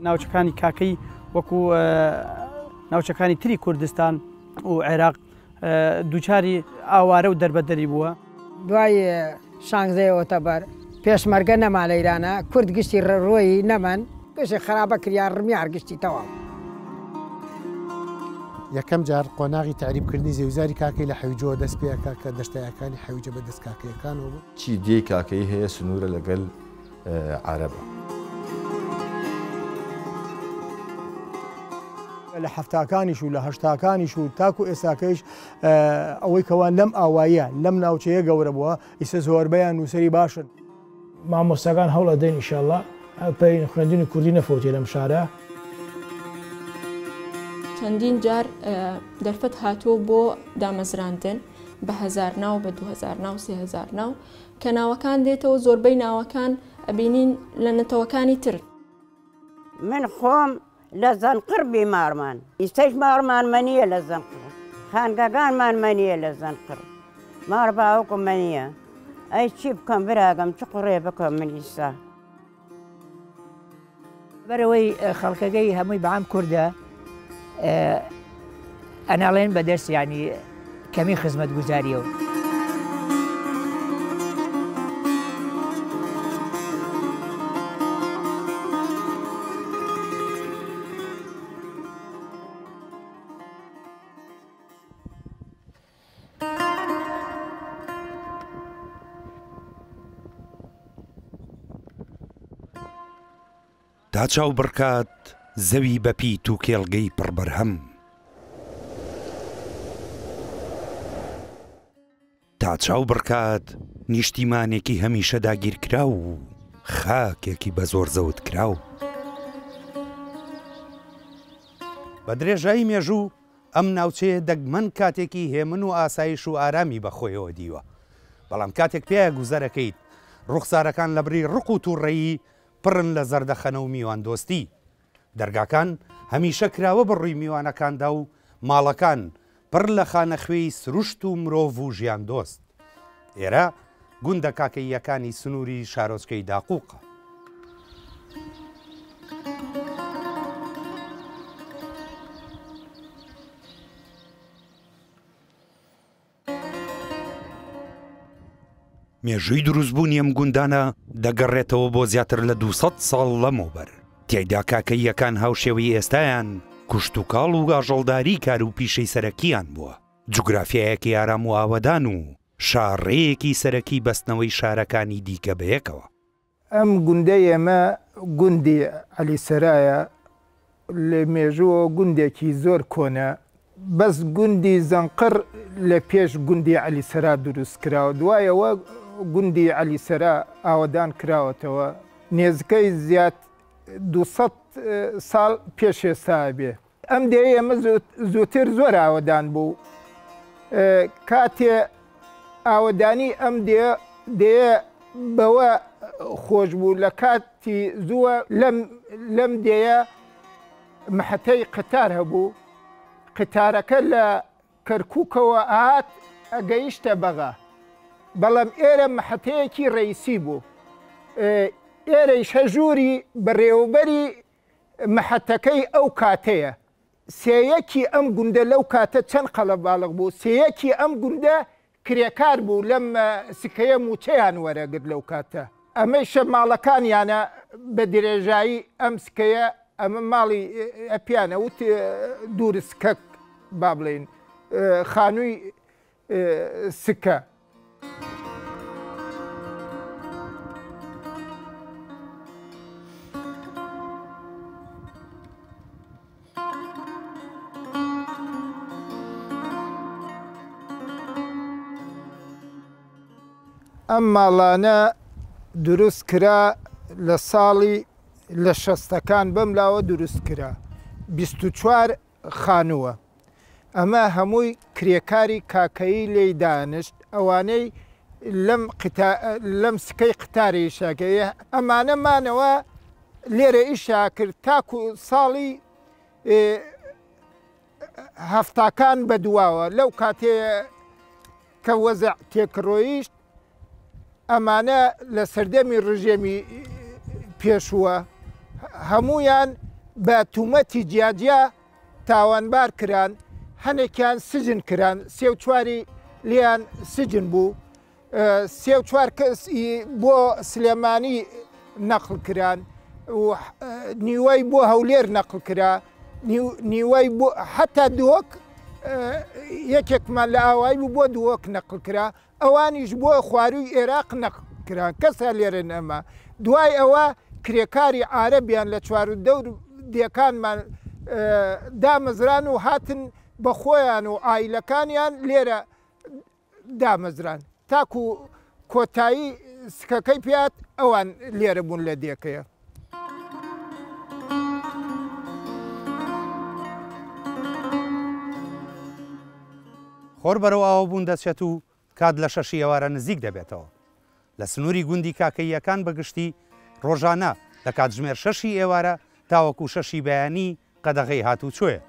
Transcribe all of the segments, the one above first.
ناوچەکانی کاکەی وەکو ناوچەکانی تری کوردستان و عێراق دووچاری ئاوارە و دەربەدەری بووە. دوای شانزەی ئۆتەبەر پێشمەرگە نەما لە ئیرانە، کورد گشتی ڕۆیی نەمەن، گشتی خەرابە کریا، ڕمیار گشتی تەواو. یەکەم جار قۆناغی تەعریب کردنی زەویزاری کاکەی لە حەویجەوە دەست پێ ئەکا کە دەشتایەکانی حەویجە بە دەست کاکەیەکانەوە بوو. چی دێی کاکەیی هەیە سنوورە لەگەل عەرەبە. لە حەفتاکانیش و لە هەشتاکانیش و تاکو ئێستاکەیش ئەوەی کەوا لەم ئاواییە، لەم ناوچەیە گەورە بووە، ئیستا زۆربەیان نووسەری باشن. مامۆستاکان هەوڵ ئەدەین ئیشەڵا پەین خوێندنی کوردی نەفەوتێ لەم شارە. چەندین جار دەرفەت هاتووە بۆ دامەزراندن بە هەزار ناو بە 2000 ناو 3000 ناو کە ناوەکان دێتەوە زۆربەی ناوەکان ئەبینین لە نەتەوەکانی تر. من خۆم لە زەنقڕ بیمارمان ئیستەش ماڵمان مەنیە لە زەنقڕ خانگەکانمان مەنیە لە زەنقڕ ماڵ باوکم مەنیە ئەی چی بکەم براگەم چ قوڕێ بکەم من ئیستا. بەرەوەی خەڵکەکەی هەمووی بەعام کوردە ئەناڵێن بەدەست ینی کەمی خزمەتگوزاریەوە. تا چاو بڕکات زەوی بە پیت و کێڵگەی پڕ بەرهەم. تا چاو بڕکات نیشتیمانێکی هەمیشە داگیرکراو و خاکێکی بە زۆر زەوتکراو. بە درێژایی مێژوو ئەم ناوچەیە دەگمەن کاتێکی هێمن و ئاسایش و ئارامی بە خۆیەوە دیوە، بەڵام کاتێک پێیا گوزەرەکەیت ڕوخسارەکان لەبری ڕق و توڕەیی پڕن لە زەردەخەنە و میواندۆستی. دەرگاکان هەمیشە کراوە بە ڕووی میوانەکاندا و ماڵەکان پڕ لە خانەخوێی سروشت و مرۆڤ و ژیاندۆست. ئێرە گوندە کاکەییەکانی سنووری شارۆچکەی داقووقە. مێژووی دروستبوونی ئەم گوندانە دەگەڕێتەوە بۆ زیاتر لە 200 ساڵ لەمەوبەر، تیایدا کاکەییەکان هاوشێوەی ئێستایان کشتوکاڵ و ئاژەڵداری کار و پیشەی سەرەکییان بووە، جوگرافیایەکی ئارام و ئاوەدان و شاڕێیەکی سەرەکی بەستنەوەی شارەکانی دیکە بەیەکەوە. ئەم گوندەی ئێمە گوندی عەلی سەرایە، لە مێژووەوە گوندێکی زۆر کۆنە، بەس گوندی زەنقڕ لە پێش گوندی عەلی سەرا دروست کراوە، دوای ئەوە گوندی عەلی سەرا ئاوەدان کراوەتەوە، نێزکەی زیات 200 ساڵ پێش ئێستا ئەبێ. ئەم دێیە ئێمە زووتر زۆر ئاوەدان بوو. کاتێ ئاوەدانی ئەم دێیە بەوە خۆش بوو لە کاتی زووە لەم دێیە محەتەی قەتار هەبوو، قەتارەکە لە کەرکووکەوە ئەهات ئەگەیشتە بەغا، بەڵام ئێرە محەتەیەکی ڕەئیسی بوو، ئێرەیش هەژووری بەڕێوەبەری محەتەکەی ئەو کاتەیە. سێیەکی ئەم گوندە لەو کاتە چەند قەڵەباڵغ بوو، سێیەکی ئەم گوندە کرێکار بوو لەم سکەیە مووچەیان وەرەگرت لەو کاتە. ئەمەیشە ماڵەکانیانە بە درێژایی ئەم سکەیە، ئەمە ماڵی پێیان ئەوت دوورسکەک با بڵێین خانووی سکە. ئەم ماڵانە دروست کرا لە ساڵی لە شەستەکان بەم لاوە دروست کرا 24 خانووە ئەمە هەمووی کرێکاری کاکەیی لێی دانشت ئەوانەی لەم قتا لەم سکەی قتاری ئیشەکەی ئەمانە مانەوە لێرە ئیشا کرد تاکو ساڵی هەفتاکان بەدواوە لەو کاتێ کە وەزع تێکڕۆیشت ئەمانە لە سەردەمی ڕژێمی پێشووە هەموویان بە تومەتی جیاجیا تاوانبار کران، هەنێکیان سجن کران، سێ و چواری لێیان سجن بوو، سێ و چوار کەس بۆ سلێمانی نەقل کران و نیوەی بۆ هەولێر نەقل کرا، نیوەی بۆ حتا دهۆک یەکێکمان لە ئاوایی بوو بۆ دهۆک نەقل کرا، ئەوانیش بۆ خوارووی ئێراق نەقل کران، کەس هەر لێرە نەما. دوای ئەوە کرێکاری عارەبیان لە چوارودەور دێکانمان دامەزران و هاتن بە خۆیان و عایلەکانیان لێرە دامەزران تاکو کۆتایی سکەکەی پێات ئەوان لێرە بوون لە دێکەیە. خۆر بەرەو ئاوابوون دەچێت و کات لە شەشی ئێوارە نزیک دەبێتەوە. لە سنووری گوندی کاکەییەکان بە گشتی ڕۆژانە لە کاتژمێر شەشی ئێوارە تاوەکو شەشی بەیانی قەدەغەی هاتووچۆیە.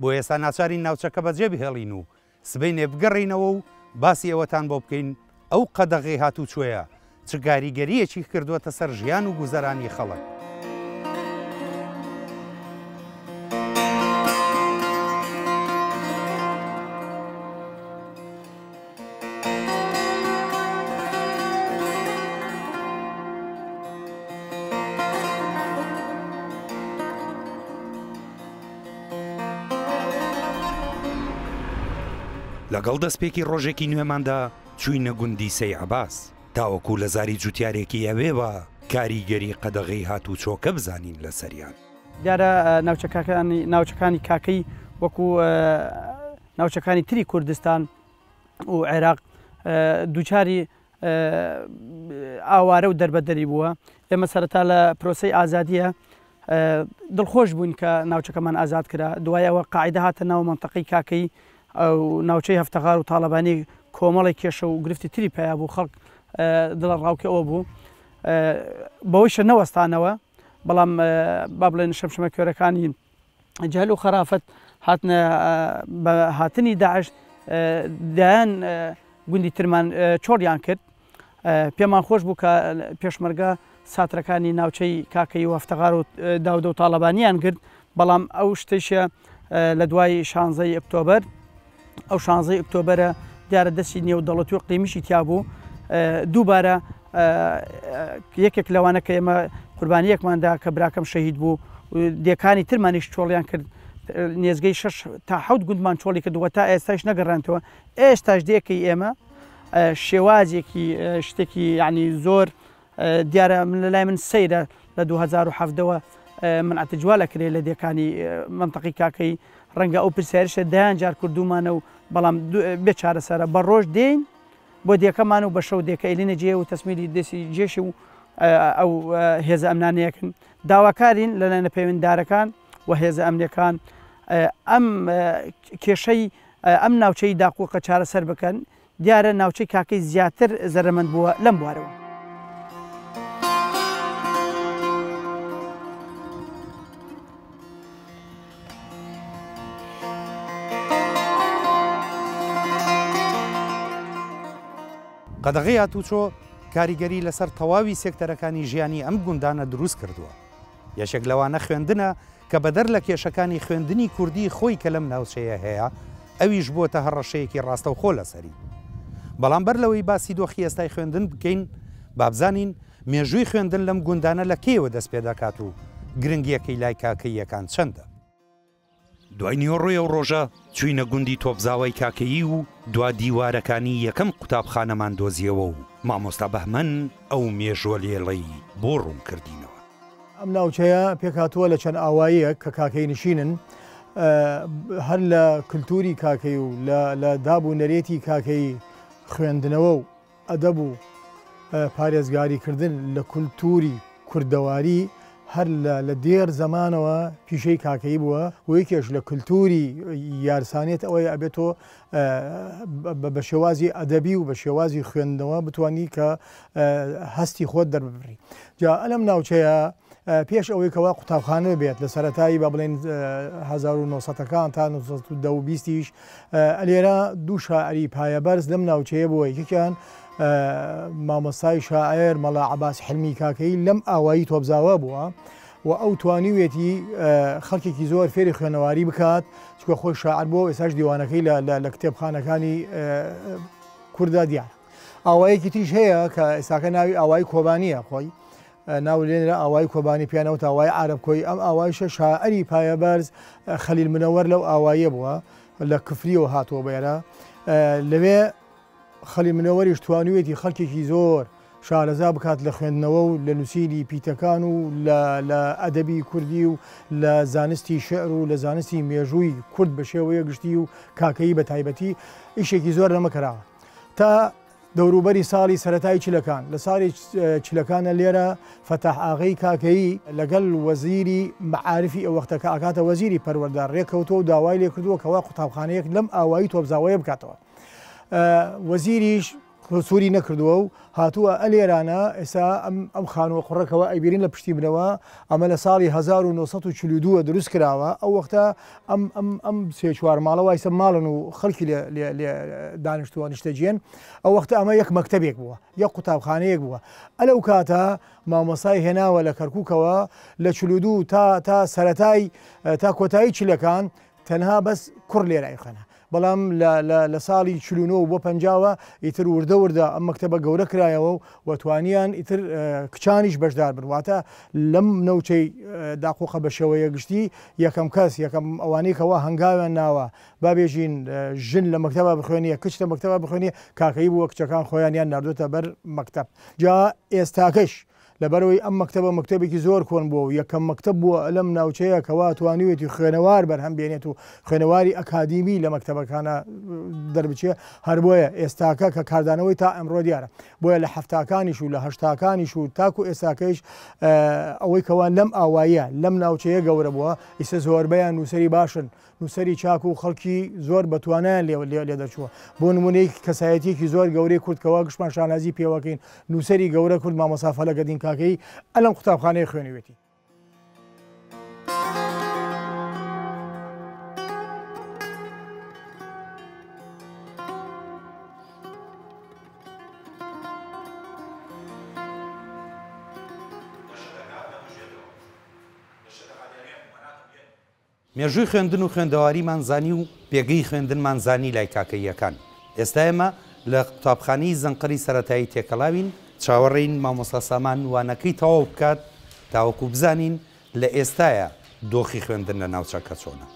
بۆ ئێستا ناچارین ناوچەکە بەجێ بهێڵین و سبەینێ بگەڕێینەوە و باسی ئەوەتان بۆ بکەین ئەو قەدەغەی هاتووچۆیە چ کاریگەرییەکی کردووەتە سەر ژیان و گوزەرانی خەڵک. لەگەڵ دەستپێکی ڕۆژێکی نوێماندا چووینە گوندی سەی عەباس تاوەکو لە زاری جوتیارێکی ئەوێوە کاریگەری قەدەغەی هاتووچۆکە بزانین لەسەریان. دیارە ناوچەکانی ناوچەکانی کاکەی وەکو ناوچەکانی تری کوردستان و عێراق دووچاری ئاوارە و دەربەدەری بووە. ئێمە سەرەتا لە پرۆسەی ئازادییە دڵخۆش بووین کە ناوچەکەمان ئازاد کرا. دوای ئەوە قاعیدە هاتە ناو مەنتەقەی کاکەیی و ناوچەی هەفتەغار و تاڵەبانی کۆمەڵێک کێشە و گرفتی تری پەیا بوو، خەڵک دڵەڕاوکێ ئەوە بوو. بەوەیشە نەوەستانەوە، بەڵام با بڵێن شەمشەمەکوێرەکانی جەهل و خەرافەت هاتنە بە هاتنی داعش دایان گوندی ترمان چۆڵیان کرد پێمان خۆش بوو کە پێشمەرگە ساترەکانی ناوچەی کاکەی و هەفتەغار و داودە و تاڵەبانیان گرت بەڵام ئەو شتێکە لە دوای شانزەی ئۆکتۆبەر ئەو شانزەی ئۆکتۆبەرە دیارە دەستی نێودەوڵەتی و قیمیشی تیا بوو دووبارە یەکێک لەوانە کە ئێمە قوربانیەکماندا کە براکەم شەهید بوو دێکانی ترمانیش چۆڵیان کرد نێزگەی شش تا حەوت گوندمان چۆڵی کردووە تا ئێستاش نەگەڕانتەوە ئێستاش دێکەی ئێمە شێوازێکی شتێکی یعنی زۆر دیارە من لەلای من سەیرە لە 2017 وە منع تجوال ئەکرێ لە دێکانی مەنتەقەی کاکەیی ڕەنگە ئەو پرسیارشە دەیان جار کردوومانە و بەڵام بێ چارەسەرە بە ڕۆژ دێین بۆ دێکەمان و بە شەو دێکە ئەیلینە جێ و تەسمیلی دەسی جێشی و ئەو هێزە ئەمنانەیەکن داواکارین لە لایەنە پەیوەنددارەکان و هێزە ئەمنیەکان ئەم کێشەی ئەم ناوچەی داقوقە چارەسەر بکەن دیارە ناوچەی کاکەی زیاتر زەرەمەند بووە لەم بوارەوە. قەدەغەی هاتوچۆ کاریگەری لەسەر تەواوی سێکتەرەکانی ژیانی ئەم گوندانە دروست کردووە. یەکێک لەوانە خوێندنە کە بەدەر لە کێشەکانی خوێندنی کوردی خۆی کە لەم ناوچەیە هەیە، ئەویش بووەتە هەڕەشەیەکی ڕاستەوخۆ لەسەری. بەڵام بەر لەوەی باسی دۆخی ئێستای خوێندن بکەین، با بزانین مێژووی خوێندن لەم گوندانە لە کەیەوە دەست پێدەکات و گرنگییەکەی لای کاکەییەکان چەندە؟ دوای نیوەڕۆی ئەو ڕۆژە چووینە گوندی تۆپزاوای کاکەیی و دوا دیوارەکانی یەکەم قوتابخانەمان دۆزیەوە و مامۆستا بەهمەن ئەو مێژووە لێڵەی بۆ ڕوون کردینەوە. ئەم ناوچەیە پێکهاتووە لە چەند ئاواییەک کە کاکەیی نشینن، هەر لە کلتوری کاکەیی و لە داب و نەرێتی کاکەیی خوێندنەوە و ئەدەب و پارێزگاری کردن لە کولتووری کوردەواری هەر لە لە دێر زەمانەوە پیشەی کاکەیی بووە و یەکێش لە کولتووری یارسانیەت ئەوەیە ئەبێت تۆ بە شێوازی ئەدەبی و بە شێوازی خوێندنەوە بتانی کە هەستی خۆت دەرببڕی جا ئەلم ناوچەیە پێش ئەوەی کەوا قوتابخانە بێت لە سەرەتایی با بڵێن 1970 ەکان تا 1920 یش لێرە دوو شاعری پایەبەرز لەم ناوچەیە بووە یەکێکیان مامۆستای شاعر مەلا عەباس حلمی کاکەیی لەم ئاوایی تۆپزاوە بووە. و ئەو توانیویەتی خەڵکێکی زۆر فێری خوێنەواری بکات، چونکە خۆی شاعر بووە و ئێستاش دیوانەکەی لە کتێبخانەکانی کورددا دیارە. ئاوایەکی تریش هەیە کە ئێستاکە ناوی ئاوایی کۆبانییە، خۆی ناو لێنرا ئاوایی کۆبانی پێیان وت ئاوایی عارەب کۆی، ئەم ئاوایشە شاعری پایەبەرز خەلیل منەوەر لەو ئاواییە بووە، لە کفرییەوە هاتووە بۆ ئێرە، لەوێ خەلیل منەوەریش توانیویەتی خەڵکێکی زۆر شارەزا بکات لە خوێندنەوە و لە نووسینی پیتەکان و لە لە ئەدەبی کوردی و لە زانستی شیعر و لە زانستی مێژووی کورد بە شێوەیە گشتی و کاکەیی بە تایبەتی ئیشێکی زۆر لەمە کراوە تا دەوروبەری ساڵی سەرەتای چلەکان لە ساڵی چلەکانە لێرە فەتاح ئاغەی کاکەیی لەگەڵ وەزیری مەعارفی ئەو وەختە کە ئەکاتە وەزیری پەروەردە ڕێککەوتووە و داوای لێکردووە کەوا قوتابخانەیەک لەم ئاوایی تۆپزاوەیە بکاتەوە. وەزیریش قسوری نەکردووە و هاتووە ئەلێرانە ئێستا ئەم خانووە قوڕەکەوە ئەیبینین لە پشتی منەوە ئەمە لە ساڵی 1942 دروست کراوە ئەو وەختە ئەم ئەم ئەم سێ چوار ماڵە وایسە ماڵن و خەڵکی لێ لێ لێ دانیشتووە نیشتەجێن ئەو وەختە ئەمە یەک مەکتەبێک بووە یەک قوتابخانەیەک بووە ئەلەو کاتە مامۆستای هێناوە لە کەرکووکەوە لە 42 تا تا سەرەتای تا کۆتایی چلەکان تەنها بەس کوڕ لێرە ئەیخوێنە بەڵام لە لە لە ساڵی 49 بۆ پەنجاوە ئیتر وردە وردە ئەم مەکتەبە گەورە کرایەوە و و توانیان ئیتر کچانیش بەشدار بن واتە لەم نەوچەی داقوقە بە شێوەیە گشتی یەکەم کەس یەکەم ئەوانەی کەوا هەنگاویان ناوە با بێژین ژن لە مەکتەبە بخوێنیە کچ لە مەکتەبە بخوێنیە کاکەیی بووە کچەکان خۆیانیان ناردۆتە بەر مەکتەب جا ئێستاکەش لەبەرئەوەی ئەم مەکتەبە مەکتەبێکی زۆر کۆن بووە و یەکەم مەکتەب بووە لەم ناوچەیە کەوا توانیویەتی خوێنەوار بەرهەم بێنێت و خوێنەواری ئەکادیمی لە مەکتەبەکانا دەربچێ هەر بۆیە ئێستاکە کە کاردانەوەی تا ئەمڕۆ دیارە بۆیە لە حەفتاکانیش و لە هەشتاکانیش و تاکو ئێستاکەیش ئەوەی کەوا لەم ئاواییە لەم ناوچەیە گەورە بووە ئیستا زۆربەیان نووسەری باشن نووسەری چاک و خەڵکی زۆر بەتوانایان لێ لێ دەرچووە. بۆ نموونەیەک کەسایەتییەکی زۆر گەورەی کورد کەوا گشتمان شانازی پێوەکەین، نووسەری گەورە کورد مامۆستا فەلەکەدین کاکەیی ئەلەم قوتابخانەیە خوێنیوێتی. مێژووی خوێندن و خوێندەواریمان زانی و پێگەی خوێندنمان زانی لای کاکەییەکان. ئێستا ئێمە لە قوتابخانەی زەنقەری سەرەتایی تێکەڵاوین، چاوەڕێین مامۆستا سامان وانەکەی تەواو بکات تاوەکو بزانین لە ئێستایا دۆخی خوێندن لە ناوچەکە چۆنە.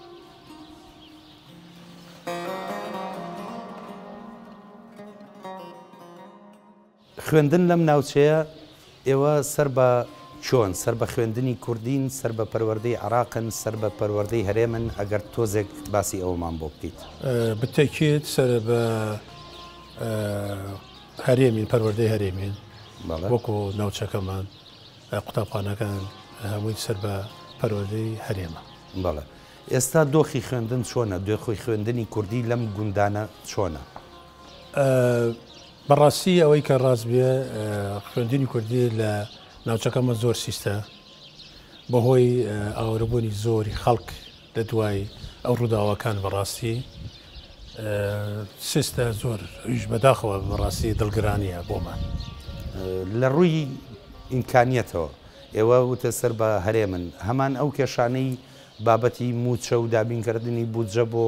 خوێندن لەم ناوچەیە ئێوە سەر بە چۆن؟ سەر بە خوێندنی کوردین، سەر بە پەروەردەی عێراقن، سەر بە پەروەردەی هەرێمن، ئەگەر تۆزێک باسی ئەوەمان بۆ بکەیت. بالتاکید سەر بە هەرێمین، پەروەردەی هەرێمین، وەکو ناوچەکەمان قوتابخانەکان هەمووی سەر بە پەروەردەی هەرێمە. بەڵێ. ئێستا دۆخی خوێندن چۆنە؟ دۆخی خوێندنی کوردی لەم گوندانە چۆنە؟ بەڕاستی ئەوەی کە ڕاست بێ خوێندنی کوردی لە ناوچەکەمە زۆر سیستە بەهۆی ئاوارەبوونی زۆری خەڵک لە دوای ئەو ڕووداوەکان بەڕاستی سیستە زۆر ئەویش بەداخەوە بەڕاستی دڵگرانیە بۆمان. لە ڕووی ئیمکانیەتەوە ئێوە وتە سەر بە هەرێمن هەمان ئەو کێشانەی بابەتی مووچە و دابینکردنی بودجە بۆ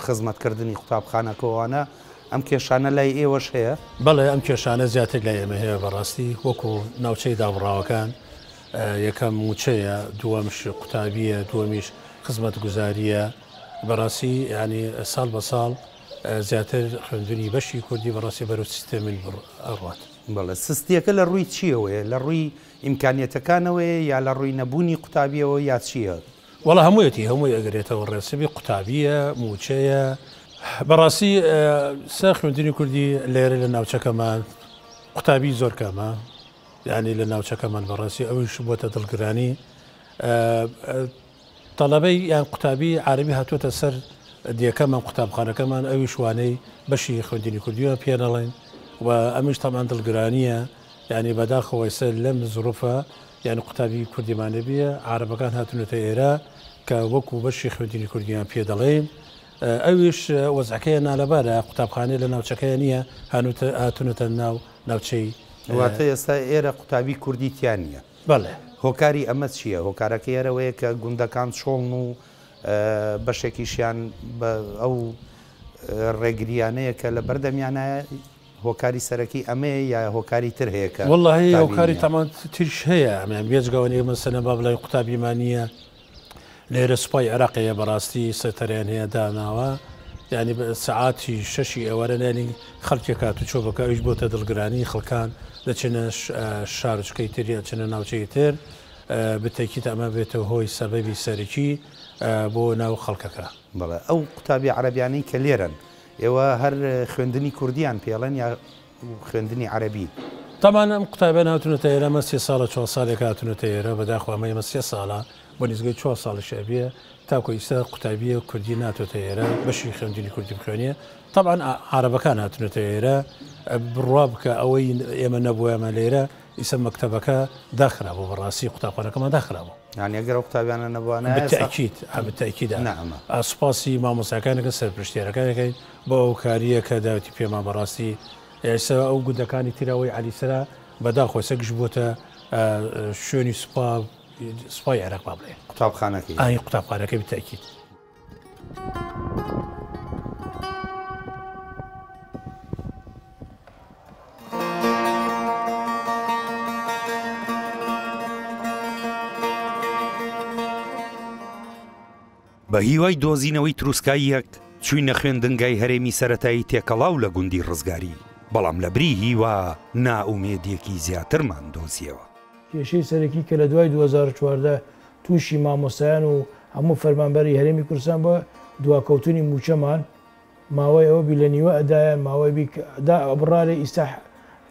خزمەتکردنی قوتابخانەکە و ئەوانە، ئەم کێشانە لای ئێوەش هەیە؟ بەڵێ ئەم کێشانە زیاتر لای ئێمە هەیە بەڕاستی وەکو ناوچەی دابڕاوەکان یەکەم مووچەیە دووەمش قوتابییە دووەمیش خزمەتگوزارییە بەڕاستی یانی ساڵ بە ساڵ زیاتر خوێندنی بەشی کوردی بەڕاستی بەرەو سیستێمین ئەڕوات. بەڵێ سستییەکە لە ڕووی چییەوەیە؟ لە ڕووی ئیمکانیەتەکانەوەیە یا لە ڕووی نەبوونی قوتابییەوە یا چییە؟ وەڵا هەموویەتی هەمووی ئەگرێتەوە ڕێسبی قوتابیە موچەیە بەڕاستی سە خوێندنی کوردی لێرە لە ناوچەکەمان قوتابی زۆر کەمە یعنی لە ناوچەکەمان بەڕاستی ئەویش بۆتە دڵگرانی تەڵەبەی یان قوتابی عربی هاتووەتە سەر دیەکەمان قوتابخانەکەمان ئەویش وانەی بەشی خوێندنی کوردیوە پێنەڵێن و ئەمیش تەمان دڵگرانیە یانی بەداخەوە ئێستا لەم زروفە یانی قوتابی کوردیمان نەبیە عارەبەکان هاتونەتە ئێرە کە وەکو بەشی خوێندنی کوردیان پێ دەڵێن ئەویش وەزعەکەیە نالەبارە قوتابخانەی لە ناوچەکەیە نییە هاتونەتە ناو ناوچەی واتە ئێستا ئێرە قوتابی کوردی تیا نییە؟ بەڵێ. هۆکاری ئەمە چییە؟ هۆکارەکەی هەر ئەوەیە کە گوندەکان چۆڵن و بەشێکیشیان بە ئەو ڕێگرییانەیە کە لە بەردەمیانایە، هۆکاری سەرەکی ئەمەیە یا هۆکاری تر هەیە کە وەڵاهی قوتابی هۆکاری نییە؟ تەمان تریش هەیە ئەمەیان بێجگە ئەوەی مەسەلەن با بڵێین قوتابیمان نییە لێرە سوپای عێراق هەیە بەڕاستی سەیتەرەیان هەیە داناوە یعنی سەعاتی شەشی ئێوارە لانی خەڵکێک هاتوچۆ بکە ئەویش بۆتە دڵگرانی خەڵکان دەچنە شارۆچکەی تر یا چنە ناوچەی تر بتەکیت ئەمە بێتە هۆی سەبەبی سەرەکی بۆ ناو خەڵکەکە. بەڵێ ئەو قوتابی عەرەبیانەی کە لێرەن ئێوە هەر خوێندنی کوردیان پێڵێن یا خوێندنی عەرەبی؟ تەبعەن ئەم قوتابیانە هاتوونەتە ئێرە ئەمە سێ ساڵە چوار ساڵێکە هاتوونەتە ئێرە بەداخەوە ئەمە ئێمە سێ ساڵە بۆ نزیکەی چوار ساڵیش ئەبێ تاکو ئیستا قوتابیە کوردی ناتۆتە ئێرە بەشی خوێندنی کوردی بخوێنێ تەبعەن عەرەبەکان هاتوونەتە ئێرە بڕوا بکە ئەوەی ئێمە نەبووایەمە لێرە ئیسە مەکتەبەکە داخرابوو بەڕاستی قوتابخانەکەمان داخرابوو. یانی ئەگەر ئەو قوتابیانە نەبوانایە ئێستا بالتأکید بالتأکید نەعم. سوپاسی مامۆستاکانەکەن سەرپرشتیارەکانەکەین بۆ ئەو کاریە کە داوێتی پێمان بەڕاستی ئێستا ئەو گوندەکانی تر ئەوەی عەلی سەرا بەداخەوە ئێستا گشت بۆتە شوێنی سوپا سوپای عێراق با بڵێین. قوتابخانەکەی. ئای قوتابخانەکەی بالتأکید. بە هیوای دۆزینەوەی تروسکاییەک چووینە خوێندنگای هەرێمی سەرەتایی تێکەڵاو لە گوندی ڕزگاری، بەڵام لەبری هیوا نائومێدیەکی زیاترمان دۆزیەوە. کێشەی سەرەکی کە لە دوای 2014 تووشی مامۆستایان و هەموو فەرمانبەری هەرێمی کوردستان بووە، دواکەوتنی مووچەمان، ماوەی ئەوە بی لە نیوە ئەدایان ماوەی بی دا ئەبڕا لێ ئیستا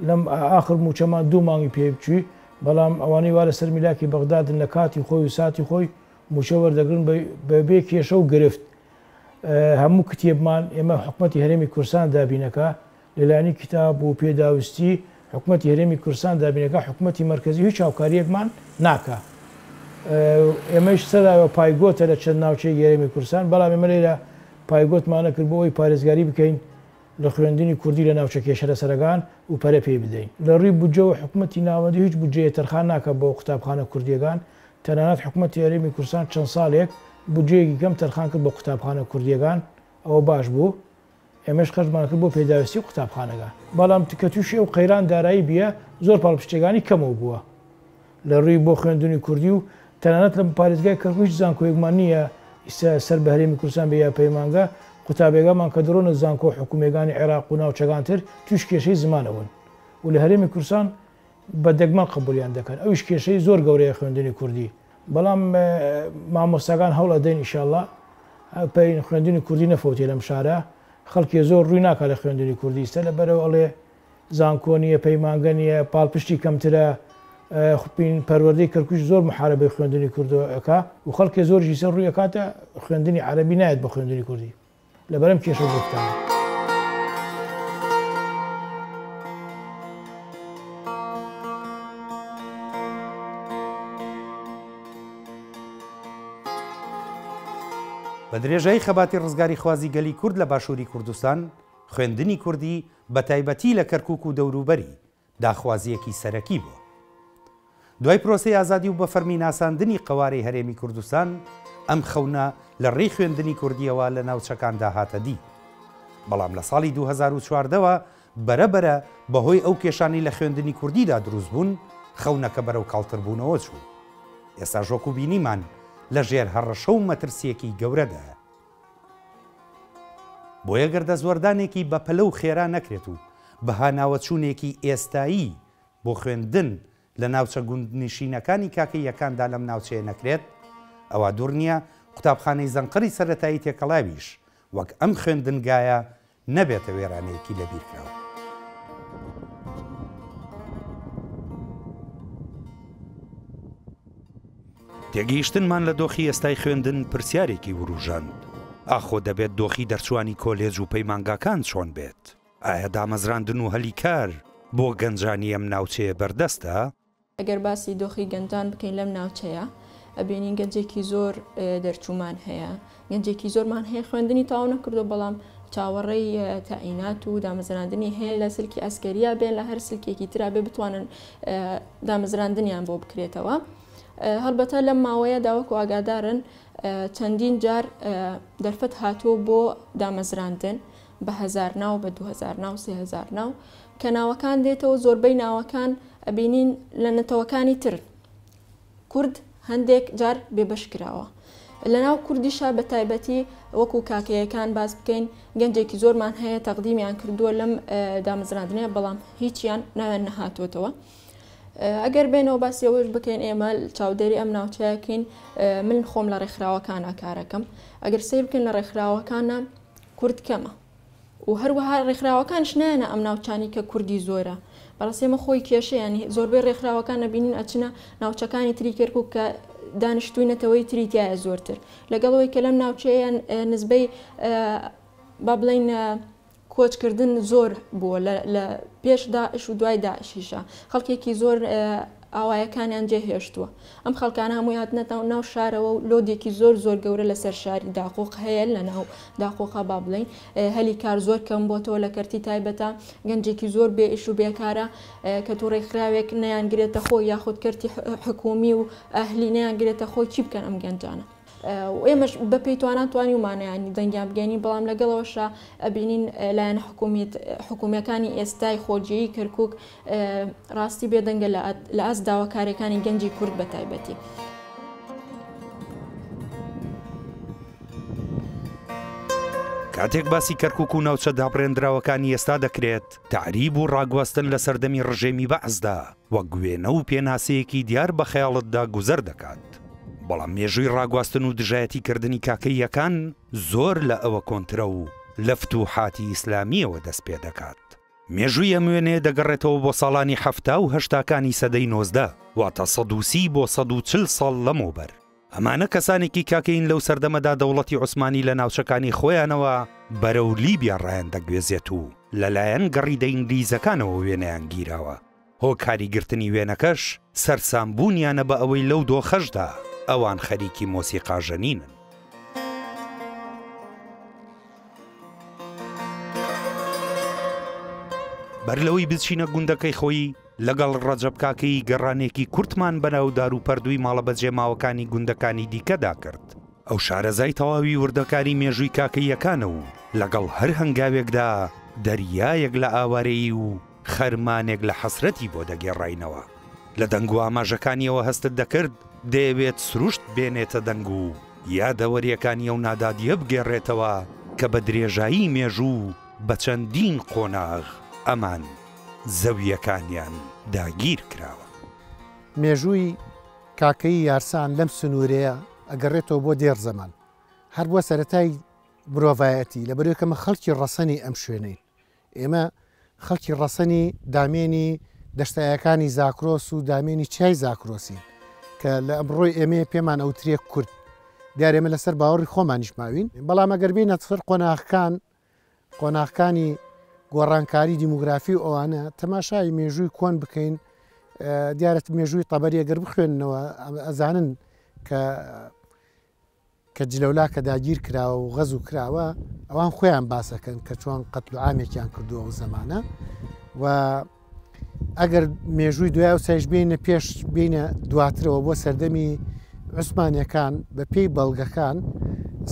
لەم ئاخر مووچەمان دوو مانگی پێ بچوی بەڵام ئەوانەی وا لەسەر میلاکی بەغدادن لە کاتی خۆی و ساتی خۆی مووچە وەردەگرن بە بێ کێشە و گرفت هەموو کتێبمان ئێمە حکومەتی هەرێمی کوردستان دابینەکا لەلایەنی کتاب و پێداویستی حکومەتی هەرێمی کوردستان دابینەکا حکومەتی مەرکەزی هیچ هاوکاریەکمان ناکا ئێمەیش سەرایوە پایگۆتە لە چەند ناوچەیەکی هەرێمی کوردستان بەڵام ئێمە لێرە پایگۆتمان نەکرد بۆ ئەوەی پارێزگاری بکەین لە خوێندنی کوردی لە ناوچە کێشەلەسەرەکان و پەرە پێی بدەین. لە ڕووی بودجەوە حکومەتی ناوەندی هیچ بودجەیە تەرخان ناکات بۆ قوتابخانە کوردیەکان، تەنانەت حکومەتی هەرێمی کوردستان چەند ساڵێک بودجەیەکی کەم تەرخان کرد بۆ قوتابخانە کوردیەکان ئەوە باش بوو ئێمەش خەرجمان کرد بۆ پێداویستی قوتابخانەکان بەڵام کە تووشی ئەو قەیران دارایی بیە زۆر پاڵپشتیەکانی کەمەو بووە. لە رووی بۆ خوێندنی کوردی و تەنانەت لە پارێزگای کەرکوک هیچ زانکۆیەکمان نییە ئیستا سەر بە هەرێمی کوردستان بێ یا پەیمانگا، قوتابیەکانمان کە دەڕۆنە زانکۆ حکومیەکانی عێراق و ناوچەکان تر تووش کێشەی زمان ئەبن و لە هەرێمی کوردستان بە دەگمەن قبولیان دەکەن ئەویش کێشەی زۆر گەورەیە خوێندنی کوردی بەڵام مامۆستاکان هەوڵ ئەدەین ئیشاڵڵا پەین خوێندنی کوردی نەفەوتێ لەم شارە خەڵکێ زۆر ڕووی ناکا لە خوێندنی کوردی ئیستا لەبەرئەوە ئەڵێ زانکۆ نییە، پەیمانگە نییە، پاڵپشتی کەمترە، خوپین پەروەردەی کەرکوک زۆر محارەبەی خوێندنی کوردۆ ئەکا و خەڵکێ زۆریش ئیسە ڕووی ئەکاتە خوێندنی عەرەبی نایەت بۆ خوێندنی کوردی لەبەرئەم کێشە و گرفتانە. بە درێژایی خەباتی ڕزگاریخوازی گەلی کورد لە باشووری کوردستان، خوێندنی کوردی بە تایبەتی لە کەرکوک و دەوروبەری، داخوازییەکی سەرەکی بووە. دوای پرۆسەی ئازادی و بە فەرمی ناساندنی قەوارەی هەرێمی کوردستان، ئەم خەونە لە ڕێی خوێندنی کوردییەوە لە ناوچەکاندا هاتە دی. بەڵام لە ساڵی 2014 وە بەرە بەرە بە هۆی ئەو کێشانەی لە خوێندنی کوردیدا دروست بوون، خەونەکە بەرەو کاڵتربوونەوە چوو. ئێستاش وەکو بینیمان لە ژێر هەڕەشە و مەترسییەکی گەورەدایە. بۆیە گەر دەستوەردانێکی بەپەلە و خێرا نەکرێت و بەهاناوەچوونێکی ئێستایی بۆ خوێندن لە ناوچە گوندنشینەکانی کاکەییەکاندا لەم ناوچەیە نەکرێت، ئەوا دوور نییە قوتابخانەی زەنقەری سەرەتایی تێکەڵاویش وەک ئەم خوێندنگایە نەبێتە وێرانەیەکی لەبیرکراو. تێگەیشتنمان لە دۆخی ئێستای خوێندن پرسیارێکی وروژاند، ئاخۆ دەبێت دۆخی دەرچووانی کۆلێج و پەیمانگاکان چۆن بێت؟ ئایا دامەزراندن و هەلی کار بۆ گەنجانی ئەم ناوچەیە بەردەستە؟ ئەگەر باسی دۆخی گەنجان بکەین لەم ناوچەیە ئەبینین گەنجێکی زۆر دەرچوومان هەیە گەنجێکی زۆرمان هەیە خوێندنی تەواو نەکردو بەڵام چاوەڕێی تەعینات و دامەزراندنی هەیە لە سلکی ئەسکەریا بێن لە هەر سلکێکی ترا بێ بتوانن دامەزراندنیان بۆ بکرێتەوە. هەڵبەتە لەم ماوەیەدا وەکو ئاگادارن چەندین جار دەرفەت هاتووە بۆ دامەزراندن بە هەزار ناو، بە 2000 ناو، 3000 ناو، کە ناوەکان دێتەوە زۆربەی ناوەکان ئەبینین لە نەتەوەکانی ترن. کورد هەندێک جار بێبەش کراوە. لەناو کوردیشا بە تایبەتی وەکو کاکەیەکان باس بکەین گەنجێکی زۆرمان هەیە تەقدیمیان کردووە لەم دامەزراندنەیە بەڵام هیچیان ناویان نەهاتووەتەوە. ئەگەر بێنەوە باسی ئەوەش بکەین ئێمە چاودێری ئەم ناوچەیەکەین من خۆم لە ڕێکخراوەکانە کارەکەم ئەگەر سەیر بکەین لە ڕێکخراوەکانە کورد کەمە و هەروەها ڕێکخراوەکانش نایەنە ئەم ناوچانی کە کوردی زۆرە بەڕاستی ئەمە خۆی کێشەیە یانی زۆربەی ڕێکخراوەکان نەبینین ئەچنە ناوچەکانی تری کەرکک کە دانیشتووی نەتەوەی تری تایە زۆرتر لەگەڵەوەی کە لەم ناوچەیە نزبەی با بڵین کۆچکردن زۆر بووە لە پێش داعش و دوای داعشیشە خەڵکێکی زۆر ئاوایەکانیان جێهێشتووە. ئەم خەڵکانە هەمووی هاتنەتە ناو شارەوە و لۆدێکی زۆر زۆر گەورە لەسەر شاری داقوق هەیە لە ناو داقوقا با بڵێین هەلی کار زۆر کەم بۆتەوە لە کەرتی تایبەتە گەنجێکی زۆر بێ ئیش و بێکارە کە تو ڕێکخراوێک نەیان گرێتە خۆی یاخود کەرتی حکومی و ئەهلی نەیان گرێتە خۆی چی بکەن ئەم گەنجانە؟ و ئێمەش بە پێی توانا توانیومانە یانی دەنگیان بگەینین بەڵام لەگەڵەوەشا ئەبینین لایەنە حکومیت حکومیەکانی ئێستای خۆجێی کەرکک ڕاستی بێدەنگە لە ئاست داواکاریەکانی گەنجی کورد بە تایبەتی. کاتێک باسی کەرکک و ناوچە دابڕێندراوەکانی ئێستا دەکرێت، تەعریب و ڕاگواستن لە سەردەمی ڕژێمی بەعسدا وەک وێنە و پێناسەیەکی دیار بە خەیاڵتدا گوزەر دەکات. بەڵام مێژووی ڕاگواستن و دژایەتی کردنی کاکەییەکان زۆر لە ئەوە کۆنترە و لە فتوحاتی ئیسلامییەوە دەست پێ دەکات. مێژووی ئەم وێنەیە دەگەڕێتەوە بۆ ساڵانی 70 و هەشتاکانی سەدەی 19، واتە 130 بۆ 140 ساڵ لەمەوبەر. ئەمانە کەسانێکی کاکەیین لەو سەردەمەدا دەوڵەتی عوسمانی لە ناوچەکانی خۆیانەوە بەرەو لیبیا ڕایاندەگوێزێت و لەلایەن گەڕیدە ئینگلیزەکانەوە وێنەیان گیراوە. هۆکاری گرتنی وێنەکەش سەرسام بوونیانە بە ئەوەی لەو دۆخەشدا ئەوان خەریکی مۆسیقا ژەنینن. بەر لەوەی بچینە گوندەکەی خۆی، لەگەڵ ڕەجەب کاکەیی گەڕانێکی کورتمان بەناو داروپەردووی ماڵە بەجێماوەکانی گوندەکانی دیکەدا کرد. ئەو شارەزای تەواوی وردەکاری مێژووی کاکەییەکانە و لەگەڵ هەر هەنگاوێکدا دەریایەک لە ئاوارەیی و خەرمانێک لە حەسرەتی بۆ دەگێڕاینەوە. لە دەنگ و ئاماژەکانیەوە هەستت دەکرد دەیەوێت سروشت بێنێتە دەنگ و یادەوەرییەکانی ئەو نادادییە بگێڕێتەوە کە بە درێژایی مێژوو بە چەندین قۆناغ ئەمان زەوییەکانیان داگیر کراوە. مێژووی کاکەیی یارسان لەم سنوورەیە ئەگەڕێتەوە بۆ دێڕ زەمان، هەر بۆ سەرەتای مرۆڤایەتی، لەبەرئەوەی کە ئەمە خەڵکی ڕەسەنی ئەم شوێنەین. ئێمە خەڵکی ڕەسەنی دامێنی دەشتایەکانی زاکرۆس و دامێنی چیای زاکرۆسین کە لە ئەمڕۆی ئێمەیە پێمان ئەوترێ کورد. دیارە ئێمە لەسەر باوەڕی خۆمانیش ماوین، بەڵام ئەگەر بێینە سەر قۆناغەکان، قۆناغەکانی گۆڕانکاری دیموگرافی و ئەوانە، تەماشای مێژووی کۆن بکەین، دیارە مێژووی تەبەری ئەگەر بخوێننەوە ئەزانن کە کە جلەولا کە داگیر کراوە و غەزو کراوە ئەوان خۆیان باسەکەن کە چۆن قەتل و عامێکیان کردووە ئەو زەمانە و ئەگەر مێژووی دوای و سایش بینە پێش بینە دواترەوە بۆ سەردەمی عوسمانەکان بە پێی بەڵگەکان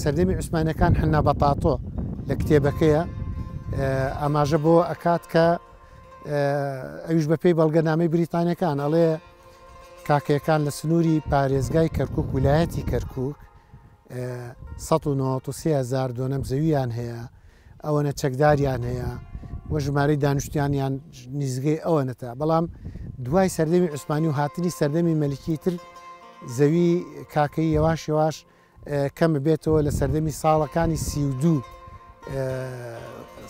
سەردەمی عوسمانەکان حنا بەتاتۆ لە کتێبەکەیە ئاماژە بۆ ئەکات کە ئەویش بە پێی بەڵگەنامەی بریتانەکان ئەڵێ کاکەیەکان لە سنووری پارێزگای کەرکوک ویلایەتی کەرکوک 193 هەزار دۆنەم زەوییان هەیە، ئەوەنە چەکداریان هەیە و ژمارەی دانیشتویانیان نزیکەی ئەوەنەتە، بەڵام دوای سەردەمی عوسمانی و هاتنی سەردەمی مەلکی تر زەوی کاکەیی یەواش یەواش کەم بێتەوە لە سەردەمی ساڵەکانی 32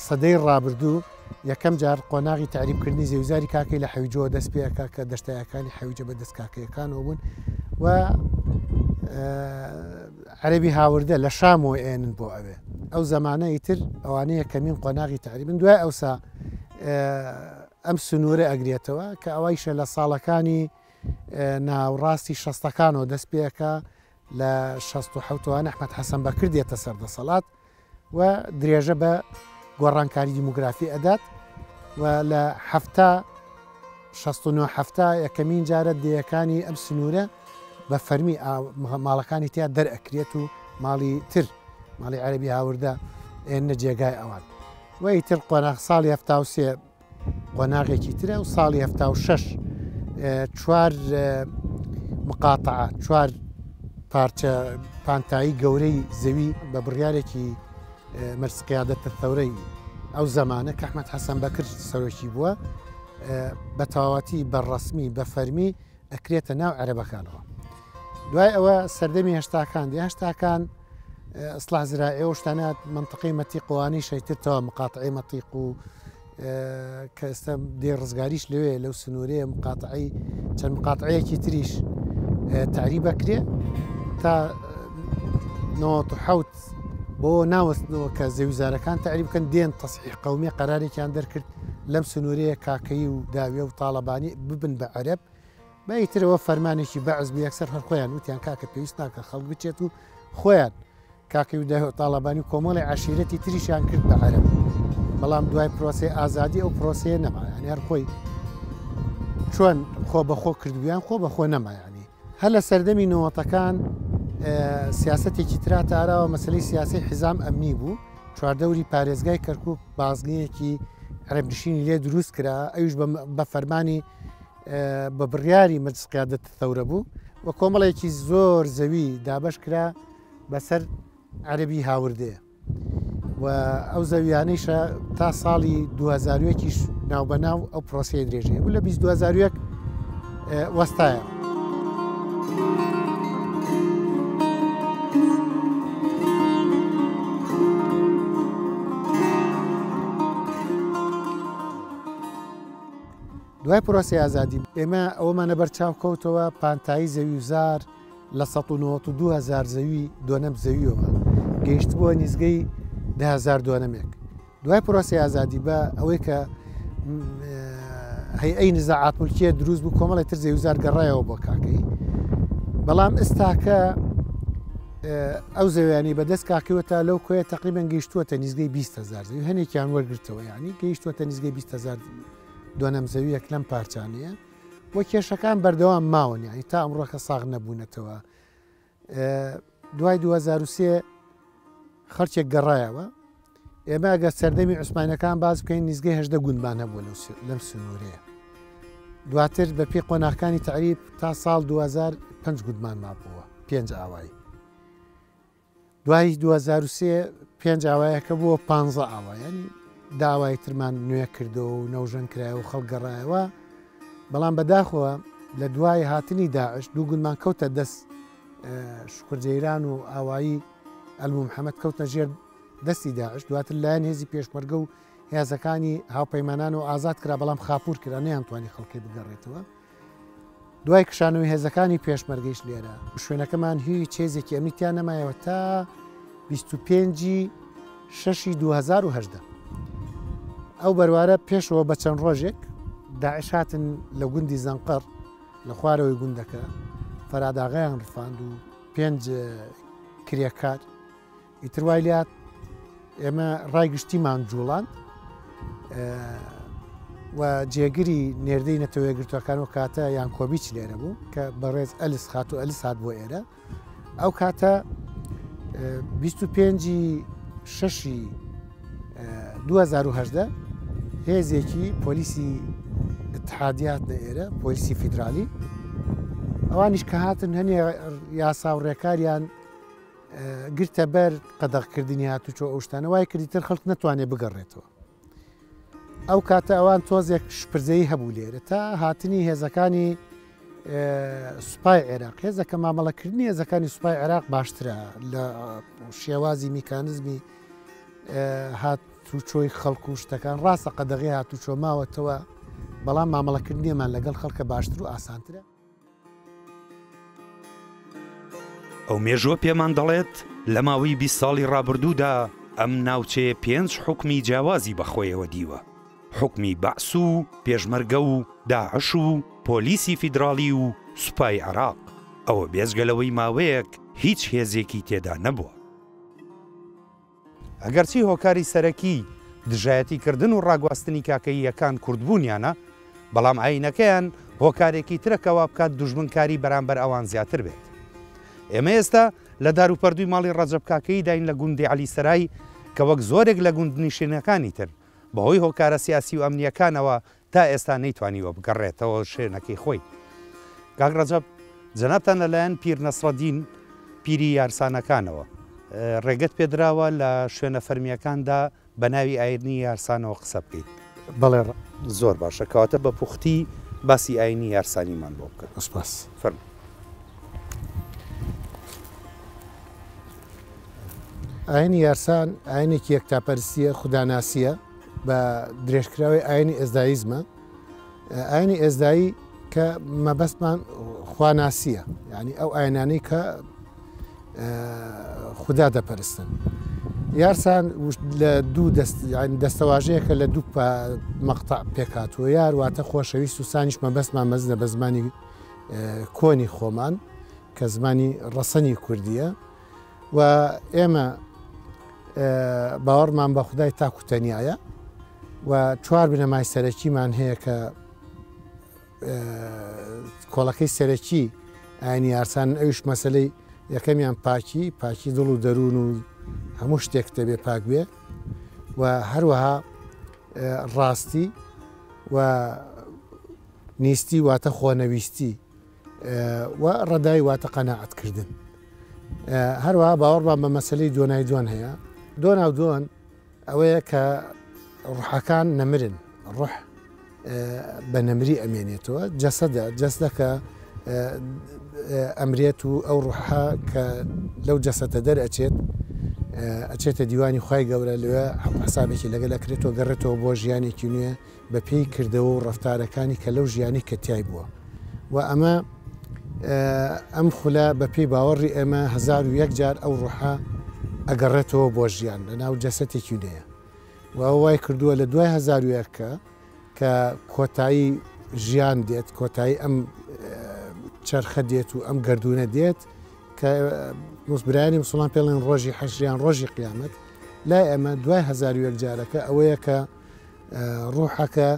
سەدەی ڕابردوو یەکەم جار قۆناغی تەعریبکردنی زەویزاری کاکەی لە حەویجەوە دەست پێ ئەکا کە دەشتایەکانی حەویجە بە دەست کاکەیەکانەوە بوون و عەرەبی هاوردە لە شامەوە ئێنن بۆ ئەوێ ئەو زەمانە ئیتر ئەوانە یەکەمین قۆناغی تەعریبن دوای ئەوسا ئەم سنوورە ئەگرێتەوە کە ئەوەیشە لە ساڵەکانی ناوڕاستی شەستەکانەوە دەست پێەکە لە 67 ئەحمەد حەسەن بەکر دێتە سەر دەسەڵات و درێژە بە گۆڕانکاری دیموگرافی ئەدات و لە حەفتا 69 حەفتا یەکەمین جارە دێیەکانی ئەم سنوورە بە فەرمی ماڵەکانی تیا دەرئەکرێت و ماڵی تر ماڵی عەرەبی هاوردە ئێنە جێگای ئەوان و ئیتر قۆناغ ساڵی 73 قۆناغێکی ترە و ساڵی 76 چوار مقاتعە چوار پارچە پانتایی گەورەی زەوی بە بڕیارێکی مەرس قیادەتە ثەورەی ئەو زەمانە کە ئەحمەد حەسەن بەکر سەرۆکی بووە بە تەواوەتی بە ڕەسمی بە فەرمی ئەکرێتە ناو عەرەبەکانەوە دوای ئەوە سەردەمی هەشتاکان دی هەشتاکان ئەسلاح زراعی و شتانات منطقەی مەتیقوانی شەیترتەوە مقاتعی مەتیق و کە ئێستا دێ ڕزگاریش لەوێ لەو سنوورەیە مقاتعی چەند مقاتعەیەکی تریش تەعریب ئەکرێ تا 97 بۆ ناوەستنەوە کە زەویزارەکان تەعریب بکەن دێن تەسحیح قومی قەرارێکیان دەرکرد لەم سنوورەیە کاکەیی و داوێ و تاڵەبانی ببن بە عەرەب بە ئیترەوە فەرمانێکی بەعس بوو یەکسەر هەر خۆیان وتیان کاکە پێویست ناکە خەڵک بچێت و خۆیان کاکەی و تاڵەبانی و کۆمەڵی عەشیرەتی تریشیان کرد بە عەرەب بەڵام دوای پرۆسەی ئازادی ئەو پرۆسەیە نەما یانی هەر خۆی چۆن خۆ بەخۆ کردبیان خۆ بەخۆ نەما یانی هەر لە سەردەمی نەوەتەکان سیاسەتێکی ترا تاراوە مەسلەی سیاسی حیزام ئەمنی بوو چواردەوری پارێزگای کەرکک بازنەیەکی عەرەبنشینی لێ دروست کرا ئەویش بە فەرمانی بە بڕیاری مەجلس قیادەت ثەورە بوو و کۆمەڵێکی زۆر زەوی دابەش کرا بەسەر عەرەبی هاوردەیە و ئەو زەویانەیشە تا ساڵی 2001یش ناوبەناو ئەو پرۆسەیە درێژەیە بوو لە 2001 وەستایە. دوای پرۆسەی ئازادی ئێمە ئەوەمان لەبەرچاو کەوتەوە پانتایی زەوی و زار لە 192 هەزار زەوی دۆنەم زەویەوە گەیشتبووە نیزگەی 10 هەزار دۆنەمێک. دوای پرۆسەی ئازادی بە ئەوەی کە هەیئەی نزاعات ملکیە دروست بوو کۆمەڵی تر زەوی و زار گەڕایەوە بۆ کاکەی بەڵام ئێستاکە ئەو زەویانی بەدەست کاکەوە تا لەو کۆیە تقریبا گەیشتووەتە نزگەی 20 هزار زەوی هەنێکیان وەرگرتەوە یعنی گەیشتووەتە نزگەی 20 هزار دۆنەم زەویەک لەم پارچانەیە و کێشەکان بەردەوام ماون یعنی تا ئەمڕۆکە ساغ نەبوونەتەوە دوای 2023 خەڵکێک گەڕایەوە ئێمە ئەگەر سەردەمی عوسمانەکان باز بکەین نزگەی هەدە گوندمان هەبوو لەم سنوورەیە دواتر بە پێی قۆناغەکانی تەعریب تا ساڵ 2005 گوندمان مابووە پێنج ئاوایی دوای 2003 پێنج ئاوایەکە بووە پانزە ئاوا یانی داوای ترمان نوێ کردەوە و نەوژەن کرایەوە و خەڵک گەڕایەوە بەڵام بەداخەوە لە دوای هاتنی داعش دوو گوندمان کەوتە دەست شوکر جەیران و ئاوایی ئەلمو محەممەد کەوتنە ژێر دەستی داعش دواتر لایەن هێزی پێشمەرگە و هێزەکانی هاوپەیمانان و ئازاد کرا بەڵام خاپور کرا نەیانتوانی خەڵکی بگەڕێتەوە دوای کشانەوەی هێزەکانی پێشمەرگەیش لێرە شوێنەکەمان هیچ هێزێکی ئەمنی تیا نەمایەوە تا 25 شەشی 2018 ئەو بەروارە پێشەوە بە چەند ڕۆژێک داعش هاتن لە گوندی زەنقەر لە خوارەوەی گوندەکە فەراداغیان ڕفاند و پێنج کرێکار ئیتر وای لێهات ئێمە ڕای گشتیمان جوڵاند و جێگری نێردەی نەتەوە یەکگرتووەکان و کاتە یان کۆبیچ لێرە بوو کە بەڕێز ئەلس خاتو ئەلس هات بۆ ئێرە ئەو کاتە 25 شەشی 2018 هێزێکی پۆلیسی اتحادی هاتنە ئێرە پۆلیسی فیدرالی ئەوانیش کە هاتن هەنێ یاسا و ڕێکاریان گرتە بەر قەدەغکردنی هاتوچۆ ئەو شتانە وای کردی تر خەڵک نەتوانێت بگەڕێتەوە ئەو کاتە ئەوان تۆزێک شپرزەی هەبوو لێرە تا هاتنی هێزەکانی سوپای عێراق هێزەکە مامەڵەکردنی هێزەکانی سوپای عێراق باشترە لە شێوازی میکانزمی هاتوچۆی خەڵک و شتەکان ڕاستە قەدەغی هاتوچۆ ماوەتەوە بەڵام مامەڵەکردنیمان لەگەڵ خەڵکە باشتر و ئاسانترە. ئەو مێژووە پێمان دەڵێت لە ماوەی 20 ساڵی ڕابردوودا ئەم ناوچەیە پێنج حوکمی جیاوازی بەخۆیەوە دیوە، حوکمی بەعس و پێشمەرگە و داعش و پۆلیسی فیدراڵی و سوپای عێراق، ئەوە بێجگە لەوەی ماوەیەک هیچ هێزێکی تێدا نەبووە. ئەگەرچی هۆکاری سەرەکی دژایەتی کردن و ڕاگواستنی کاکەییەکان کوردبوونیانە، بەڵام ئایینەکەیان هۆکارێکی ترە کە وا بکات دوژمنکاری بەرامبەر ئەوان زیاتر بێت. ئێمە ئێستا لە داروپەردووی ماڵی ڕەجەب کاکەیی داین لە گوندی عەلی سەرای کە وەک زۆرێک لە گوندنیشینەکانی تر بەهۆی هۆکارە سیاسی و ئەمنییەکانەوە تا ئێستا نەیتوانیوە بگەڕێتەوە شوێنەکەی خۆی. کاک ڕەجەب، جەنابتان لەلایەن پیر نەسڕەدین، پیری یارسانەکانەوە، ڕێگەت پێدراوە لە شوێنە فەرمییەکاندا بە ناوی ئاینی یارسانەوە قسە بکەیت؟ بەڵێ. زۆر باشە، کەواتە بە پوختی باسی ئاینی یارسانیمان بۆ بکە. سوپاس. فەرموو. ئاینی یارسان ئاینێکی یەکتاپەرستییە، خوداناسییە، بە درێژکراوەی ئاینی ئێزداییزمە. ئاینی ئێزدایی کە مەبەستمان خواناسییە، یعنی ئەو ئاینانەی کە خودا دەپەرستن. یارسان لە دوو دەست دەستەواژەیەکە لە دوو مەقطع پێکهاتووە، یار واتە خۆشەویست و سانیش مەبەستمان مەزنە بە زمانی کۆنی خۆمان کە زمانی ڕەسەنی کوردیە و ئێمە باوەڕمان بە خودای تاک و تەنیایە و چوار بنەمای سەرەکیمان هەیە کە کۆڵەکەی سەرەکی ئاینی یارسان ئەویش مەسلەی یەکەمیان پاکی پاکی دڵ و دەروون و هەموو شتێک دەبێ پاک بێ و هەروەها ڕاستی و نیستی واتە خۆنەویستی و ڕەدای واتە قەناعەت کردن. هەروەها باوەڕمان بە مەسەلەی دۆنای دۆن هەیە. دۆنا و دۆن ئەوەیە کە ڕوحەکان نەمرن، ڕوح بە نەمری ئەمێنێتەوە، جەسەدە، جەسدەکە ئەمرێت و ئەو ڕوحە کە لەو جەسەتە دەرئەچێت ئەچێتە دیوانی خوای گەورە لەوێ حسابێکی لەگەل ئەکرێتەوە گەڕێتەوە بۆ ژیانێکی نوێ بە پێی کردەوە و ڕەفتارەکانی کە لەو ژیانەی کە تیای بووە و ئەمە ئەم خولە بە پێی باوەڕی ئێمە 1001 جار ئەو ڕوحە ئەگەڕێتەوە بۆ ژیان لە ناو جەسەتێکی نوێیە و ئەوە وای کردووە لە دوای 1001 کە کە کۆتایی ژیان دێت کۆتایی ئەم چەرخە دێت و ئەم گردونە دێت کە برایانی مسلمان پێڵێن ڕۆژی حەشریان ڕۆژی قیامەت لای ئەمە دوای 1001 جارەکە ئەوەیە کە ڕوحەکە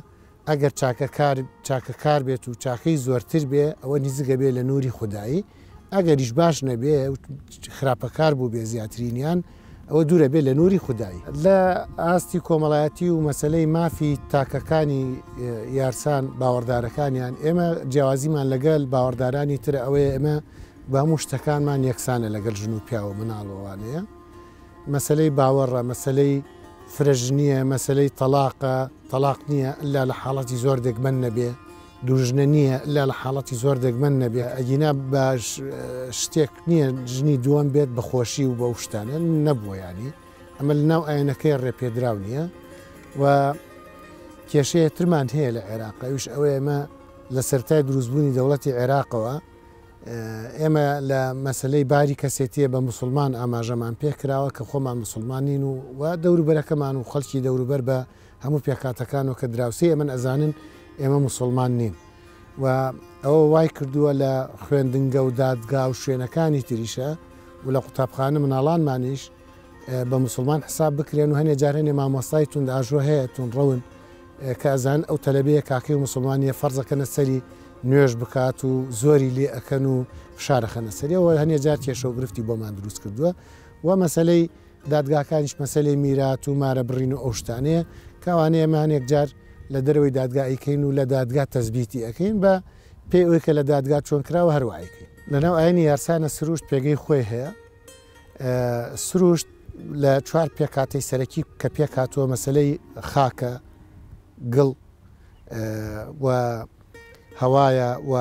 ئەگەر چاکەکار چاکەکار بێت و چاکەی زۆرتر بێ ئەوە نیزگە بێ لە نوری خودایی ئەگەریش باش نەبێ خراپەکار بوو بێ زیاترینیان ئەوە دوورە بێ لە نوری خودایی. لە ئاستی کۆمەڵایەتی و مەسەلەی مافی تاکەکانی یارسان باوەڕدارەکانیان ئێمە جیاوازیمان لەگەل باوەڕدارانی ترە ئەوەیە ئێمە بە هەموو شتەکانمان یەکسانە لەگەل ژن و پیاو و مناڵ و ئەوانەیە مەسەلەی باوەڕە، مەسەلەی فرەژنییە، مەسەلەی تەڵاقە، تەڵاق نییە ئیلا لە حاڵەتی زۆر دەگمەن نەبێ، دووژنە نییە ئیلا لە حاڵەتی زۆر دەگمەن نەبێ، ئەگینا بە شتێک نییە ژنی دووەم بێت بە خۆشی و بەو شتانە نەبووە یانی ئەمە لە ناو ئاینەکەی ڕێپێدراو نییە و کێشەیە ترمان هەیە لە عێراق ئەویش ئەوەیە ئێمە لە سەرەتای دروستبوونی دەوڵەتی عێراقەوە ئێمە لە مەسەلەی باری کەسێتیە بە موسڵمان ئاماژەمان پێ کراوە کە خۆمان موسڵمان نین و و دەوروبەرەکەمان و خەڵکی دەوروبەر بە هەموو پێکهاتەکان و کە دراوسێی ئێمەن ئەزانن ئێمە موسڵمان نین و ئەوە وای کردووە لە خوێندنگە و دادگا و شوێنەکانی تریشە و لە قوتابخانە مناڵانمانیش بە موسڵمان حساب بکرێن و هەنێ جار هەنێ مامۆستای توندئاژۆ هەیە توندڕەون کە ئەزانن ئەو تەلەبەیە کاکەی و موسڵمان نیە فەرز ئەکەنە سەری نوێژ بکات و زۆری لێ ئەکەن و فشار ئەخەنە سەری ئەوە هەنێ جار کێشە و گرفتی بۆمان دروست کردووە و مەسەلەی دادگاکانیش مەسەلەی میرات و مارە بڕین و ئەو شتانەیە کە ئەوانەیە ئێمە هەنێک جار لە دەرەوەی دادگا ئەیکەین و لە دادگا تەزبیتی ئەکەین بە پێی ئەوەی کە لە دادگا چۆن کراوە هەر وا ئەیکەین. لەناو ئاینی یارسانە سروشت پێگەی خۆی هەیە سروشت لە چوار پێکهاتەی سەرەکی کە پێکهاتووە مەسەلەی خاکە، گڵ و هەوایە و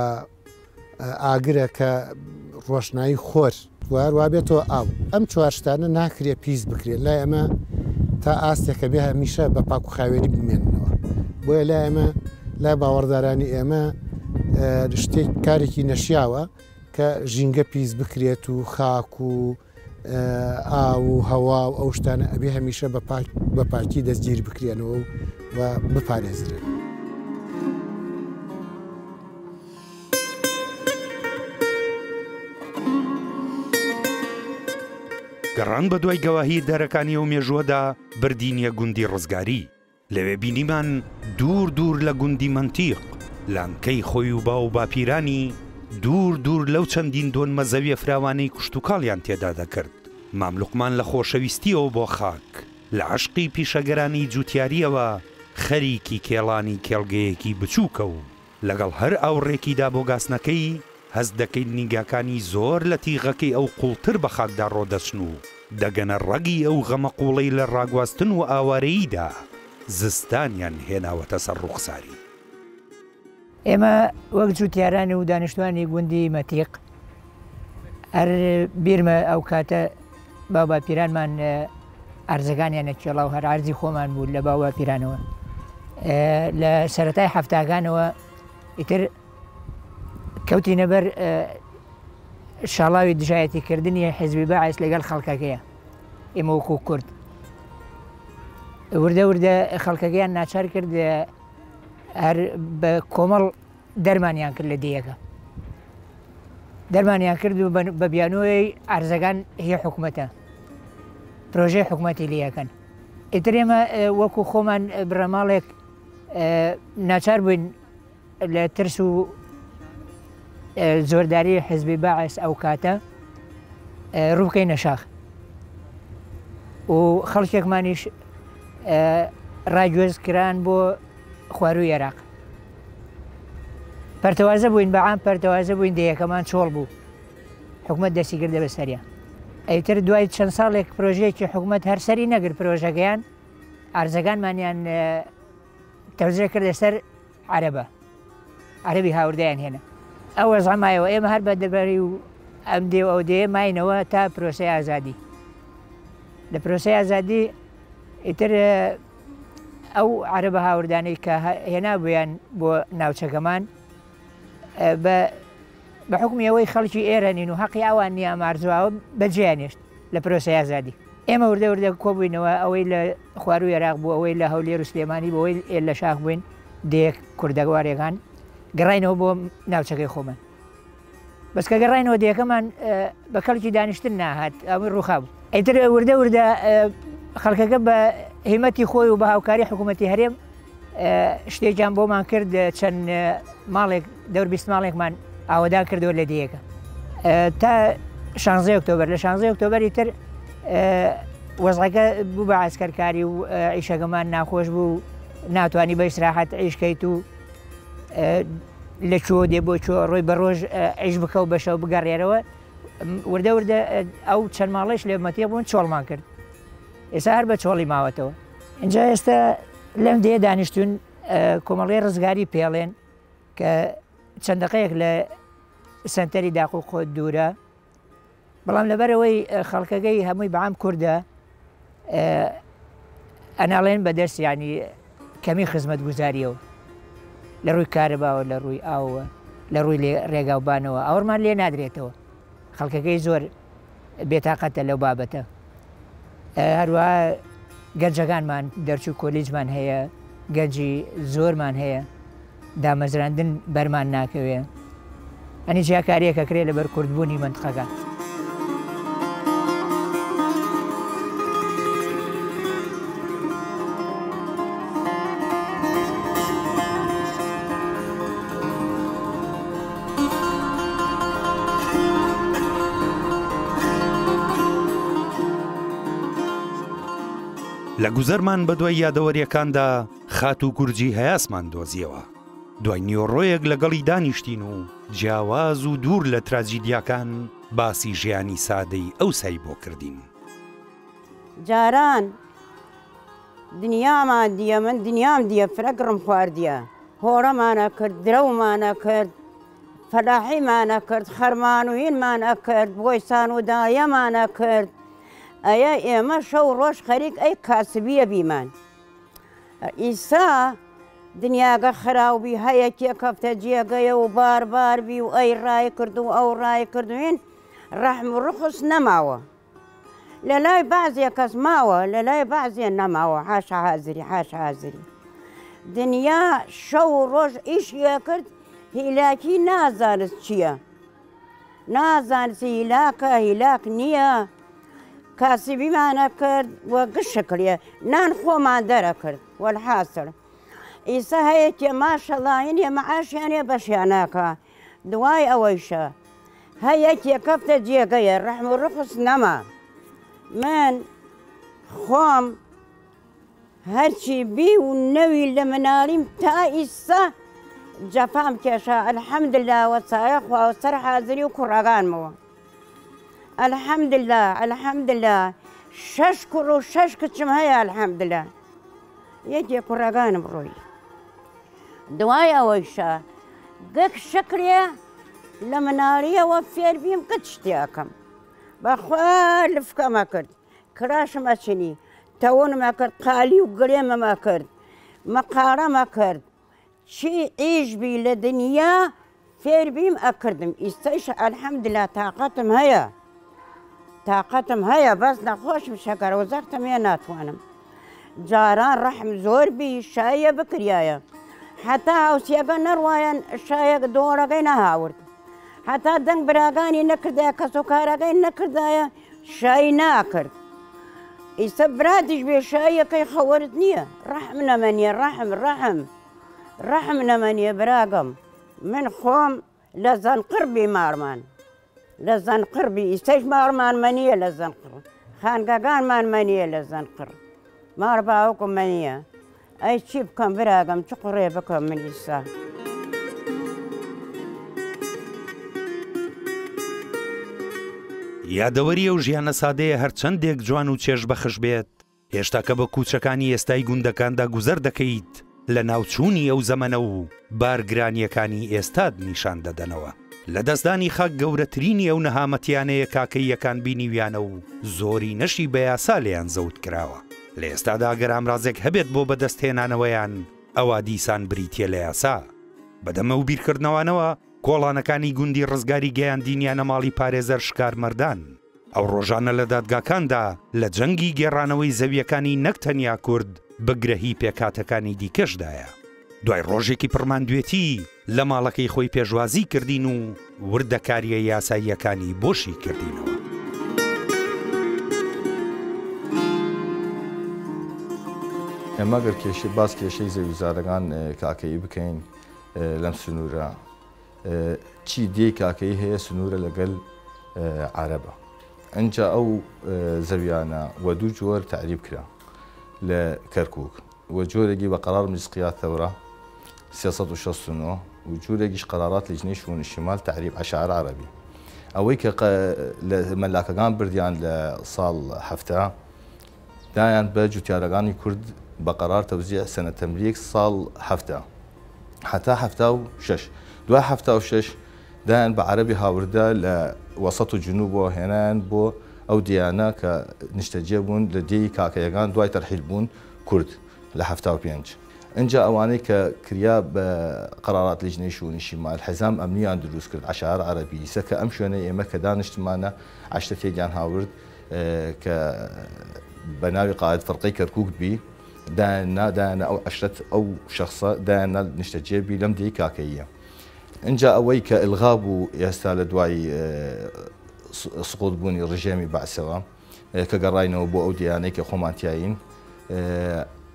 ئاگرە کە ڕۆشنایی خۆر و هەروە بێتەوە ئاو. ئەم چوار شتانە ناکرێ پیس بکرێن لای ئەمە تا ئاستێکە بێ هەمیشە بە پاک و خاوێنی بمێننەوە. بۆیە لای ئەمە لای باوەڕدارانی ئێمە شتێک کارێکی نەشیاوە کە ژینگە پیس بکرێت و خاک و ئاو و هەوا و ئەو شتانە ئەبێ هەمیشە بە پاکی دەستگیر بکرێنەوە و بپارێزرێن. گەڕان بەدوای گەواهی دەرەکانی ئەو مێژووەدا بردینیە گوندی ڕزگاری. لەوێ بینیمان دوور دوور لە گوندی مەنتیق، لانکەی خۆی و باو و باپیرانی دوور دوور لەو چەندین دۆنمە زەویە فراوانەی کشتوکاڵیان تێدا دەکرد، مام لوقمان لە خۆشەویستییەوە بۆ خاک، لە عەشقی پیشەگەرانەی جوتیارییەوە خەریکی کێڵانی کێڵگەیەکی بچووکە و لەگەڵ هەر ئاوڕێکیدا بۆ گاسنەکەی، هەست دەکەیت نیگاکانی زۆر لە تیغەکەی ئەو قووڵتر بە خاکدا ڕۆدەچن و دەگەنە ڕەگی ئەو غەمە قووڵەی لە ڕاگواستن و ئاوارەییدا زستانیان هێناوەتە سەر ڕووخساری. ئێمە وەک جووتیاران و دانیشتوانی گوندی مەتیق هەر بیرمە ئەو کاتە باوباپیرانمان ئەرزەکانیان نەکێڵا و هەر عەرزی خۆمان بوو لە باوباپیرانەوە لە سەرەتای حەفتاکانەوە ئیتر کەوتینە بەر شاڵاوی دژایەتیکردنی حیزبی بەعس لەگەڵ خەڵکەکەیە ئێمە وەکو کورد وردە وردە خەڵکەکەیان ناچار کرد هەر بە کۆمەڵ دەرمانیان کرد لە دێیەکە دەرمانیان کرد و بە بیانۆی ئەرزەکان هی حکومەتە پرۆژەی حکومەتی لەکەن ئیتر ئێمە وەکو خۆمان بڕەماڵێک ناچار بووین لە ترس و زۆرداری حزبی باعس ئەو کاتە ڕووبکەینە شاخ و خەڵکێکمانیش ڕاگوێز کران بۆ خوارووی عێراق. پەرتەوازە بووین بە عام پەرتەوازە بووین دێیەکەمان چۆڵ بوو حکومەت دەستی گردە بەسەریا ئەیتر دوای چەند ساڵێک پرۆژەیەکی حکومەت هەر سەری نەگر پرۆژەکەیان ئارزەکانمانیان تەوزێ کردە سەر عەرەبە عەرەبی هاوردەیان هێنا ئەو وەزعە مایەوە ئێمە هەر بە دەبەری و ئەم دێ و ئەو دێ ماینەوە تا پرۆسەی ئازادی لە پرۆسەی ئازادی ئیتر ئەو عەرەبە هاوردانەی کە هێنابوویان بۆ ناوچەکەمان بە بە حکمی ئەوەی خەڵکی ئێرە نین و حەقی ئەوان نییە ئەم ئارزوواوە بەجێیان هێشت لە پرۆسەی ئازادی ئێمە وردە وردە کۆبووینەوە ئەوەی لە خوارووی عێراق بوو ئەوەی لە هەولێر و سلێمانی بوو ئەوەی لە شاخ بووین دێک کوردەوارەکان گەڕاینەوە بۆ ناوچەکەی خۆمان بەس کە گەڕاینەوە دێکەمان بە کەڵکی دانیشتن ناهات ئەوەی ڕووخا بوو ئیتر وردە وردە خەڵکەکە بە هیمەتی خۆی و بە هاوکاری حکوومەتی هەرێم شتێکیان بۆمان کرد چەند ماڵێک دەور 20 ماڵێکمان ئاوەدان کردەوە لە دێیەکە تا شانزەی ئۆکتۆبەر لە شانزەی ئۆکتۆبەری تر وەزعەکە بوو بە عسکەرکاری و عیشەکەمان ناخۆش بوو ناتوانانی بە ئیسراحەت عیشکەیت و لە کوێ دێ بۆ کوێ ڕۆی بە ڕۆژ عیش بکە و بەشەو بگەڕێرەوە وردە وردە ئەو چەند ماڵەش لێ مەتێ بوون چۆڵمان کرد ئێستا هەر بە چۆڵی ماوەتەوە اینجا ئێستا لەم دێ دانیشتون کۆمەڵی ڕزگاری پێڵێن کە چەند دەقەیەک لە سەنتەری داقوق دوورە بەڵام لەبەرەوەی خەڵکەکەی هەمووی بەعام کوردە ئەناڵێن بەدەست ینی کەمی خزمەت گوزاریەوە لە ڕووی کارەباوە لە ڕووی ئاوە لە ڕووی ڕێگاوبانەوە ئەوەمان لێ نادرێتەوە خەڵکەکەی زۆر بێتاقەتە لەو بابەتە. هەروەها گەنجەکانمان دەرچوو کۆلیجمان هەیە، گەنجی زۆرمان هەیە، دامەزراندن بەرمان ناکەوێ. ئەنی جیاکارییەک ئەکرێ لەبەر کوردبوونی مەنتقەکە. لە گوزەرمان بە دوای یادەوەریەکاندا خاتوو گورجی هەیاسمان دۆزیەوە. دوای نیوەڕۆیەک لەگەڵی دانیشتین و جیاواز و دوور لە تراجیدیاکان باسی ژیانی سادەی ئەوسای بۆ کردین. جاران دنیامان دیە من دنیام دیە فرە گڕم خواردیە هۆڕەمان ئەکرد درەومان ئەکرد فەلاحیمان ئەکرد خەرمان و هینمان ئەکرد بۆیسان و دایەمان ئەکرد ئەیە ئێمە شەو ڕۆژ خەریک ئەی کاسبیە بیمان ئیسا دنیاگە خراو بی هەیەکێ کەفتە جێگەیە و بار بار بی و ئەی ڕای کرد و ئەو ڕای کردوین ڕەحم و ڕخس نەماوە لە لای بەعزێ کەس ماوە لە لای بەعزێ نەماوە حاشا حازری حاشا حازری دنیا شەو و ڕۆژ ئیشی ئەکرد هیلاکی نازانست چییە نازانست هیلاکە هیلاک نییە کاسبیمان ئەکرد وە گشت شکڵێ نان خۆمان دەرەکرد وەلحاسڵ. ئیسە هەیەکێ ماشەڵا هینێ مەعاشیان هەیە بەشیان ناکا دوای ئەوەیشە هە یەکێ کەفتە جێگەیە ڕەحم و ڕوخس نەما من خۆم هەرچی بی و نەوی لە مناڵیم تا ئیسە جەفام کێشا الحمدللە وە سایە خوا و سەر حازری و کوڕەکانمەوە الحمدللە الحمدللە شەش کوڕ و شەش کچم هەیە الحمدللە یەکێ کوڕەکانم ڕۆی دوای ئەوەیشە گەک شکرێ لە مناڵیەوە فێربیم کچ شتێکم بەخوا لفکەمە کرد کراشم ئەچنی، تەونم ئەکرد، قالی و گلێمم ئەکرد، مقارەم ئەکرد، چی ئیش بی لە دنیا فێر بیم ئەکردم، ئیستەیش ئەلحەمدللا تاقەتم هەیە، تاقەتم هەیە بەس نەخۆشم شەکەرە و زەختم هەیە ناتوانم. جاران ڕەحم زۆر بی شایە بکریایە، حەتا هاوسیەکە نەڕوایەن شایەک دۆڵەکەی نەهاورد، حەتا دەنگ براگانی نەکردایە کەسوکارەکەی نەکردایە شایی ناکرد ئیستا براتیش بێ شاییەکەی خەوەرت نییە ڕەحم نەمەنیە ڕەحم ڕەحم ڕەحم نەمەنیە براگەم من خۆم لە زەنقڕ بی ماڕمان لە زەنقڕ بی ئیستەش ماڕمان مەنیە لە زەنقڕ خانگەکانمان مەنیە لە زەنقڕ ماڕ باوکم مەنیە ئەی چی بکەم براگەم چ قڕێ بکەم من ئیستا. یادەوەری ئەو ژیانە سادەیە هەرچەندێک جوان و چێژبەخش بێت، هێشتا کە بە کوچەکانی ئێستای گوندەکاندا گوزەر دەکەیت، لەناوچوونی ئەو زەمەنە و بارگرانییەکانی ئێستات نیشان دەدەنەوە. لەدەستدانی خاک گەورەترینی ئەو نەهامەتییانەیە کاکەییەکان بینیویانە و زۆرینەشی بە یاسا لێیان زەوت کراوە. لە ئێستادا گەر ئامرازێک هەبێت بۆ بەدەستهێنانەوەیان، ئەوا دیسان بریتییە لە یاسا. بەدەم ئەو بیرکردنەوانەوە، کۆڵانەکانی گوندی ڕزگاری گەیاندینیانە ماڵی پارێزەر شکار مەردان. ئەو ڕۆژانە لە دادگاکاندا لە جەنگی گێڕانەوەی زەوییەکانی نەک تەنیا کورد، بگرە هی پێکهاتەکانی دیکەشدایە. دوای ڕۆژێکی پڕ ماندوێتی، لە ماڵەکەی خۆی پێشوازی کردین و وردەکارییە یاساییەکانی بۆ شی کردینەوە. ئێمە گەر کێشەی باس کێشەی زەویوزارەکان کاکەیی بکەین لەم سنوورە چی دێی کاکەیی هەیە سنوورە لەگەل عەرەبە ئەنجا ئەو زەویانە وە دوو جۆر تەعریب کرا لە کەرکوک و جۆرێکی بە قەرار مجلس قیاد ثورە 369 و جورێکیش قەرارات لجنەی شئون الشمال تەعریب عەشائر عەرەبی ئەوەی کە لە مەلاکەکان بردیان لە ساڵ 70 دایان بە جوتیارەکانی کورد بە قەرار تەوزیع سەنە تەملیک ساڵ 70 حتا 76 دوای 76 دایان بە عەرەبی هاوردە لە وەسەت و جنوبەوە هێنایان بۆ ئەو دێیانە کە نیشتەجێ بوون لە دێی کاکەیەکان دوای تەرحیل بوون کورد لە 75 ئنجا ئەوانەی کە کریا بە قەرارات لیجنەی شئونی شیمال حزام ئەمنیان دروست کرد عەشایەر عەرەبی ئیسە کە ئەم شوێنەی ئێمە کە دانیشتمانە عەشرەتێکیان هاورد کە بە ناوی قائد فرقەی کەرکوک بی دایان نا دایانە ئەو عەشرەت ئەو شەخسە دایان نا نیشتەجێ بی لەم دێی کاکەییە. ئینجا ئەوەی کە ئیلغا بوو ئێستا لە دوای سقوط بوونی ڕژێمی بەعسەوە کە گەڕاینەوە بۆ ئەو دێیانەی کە خۆمان تیایین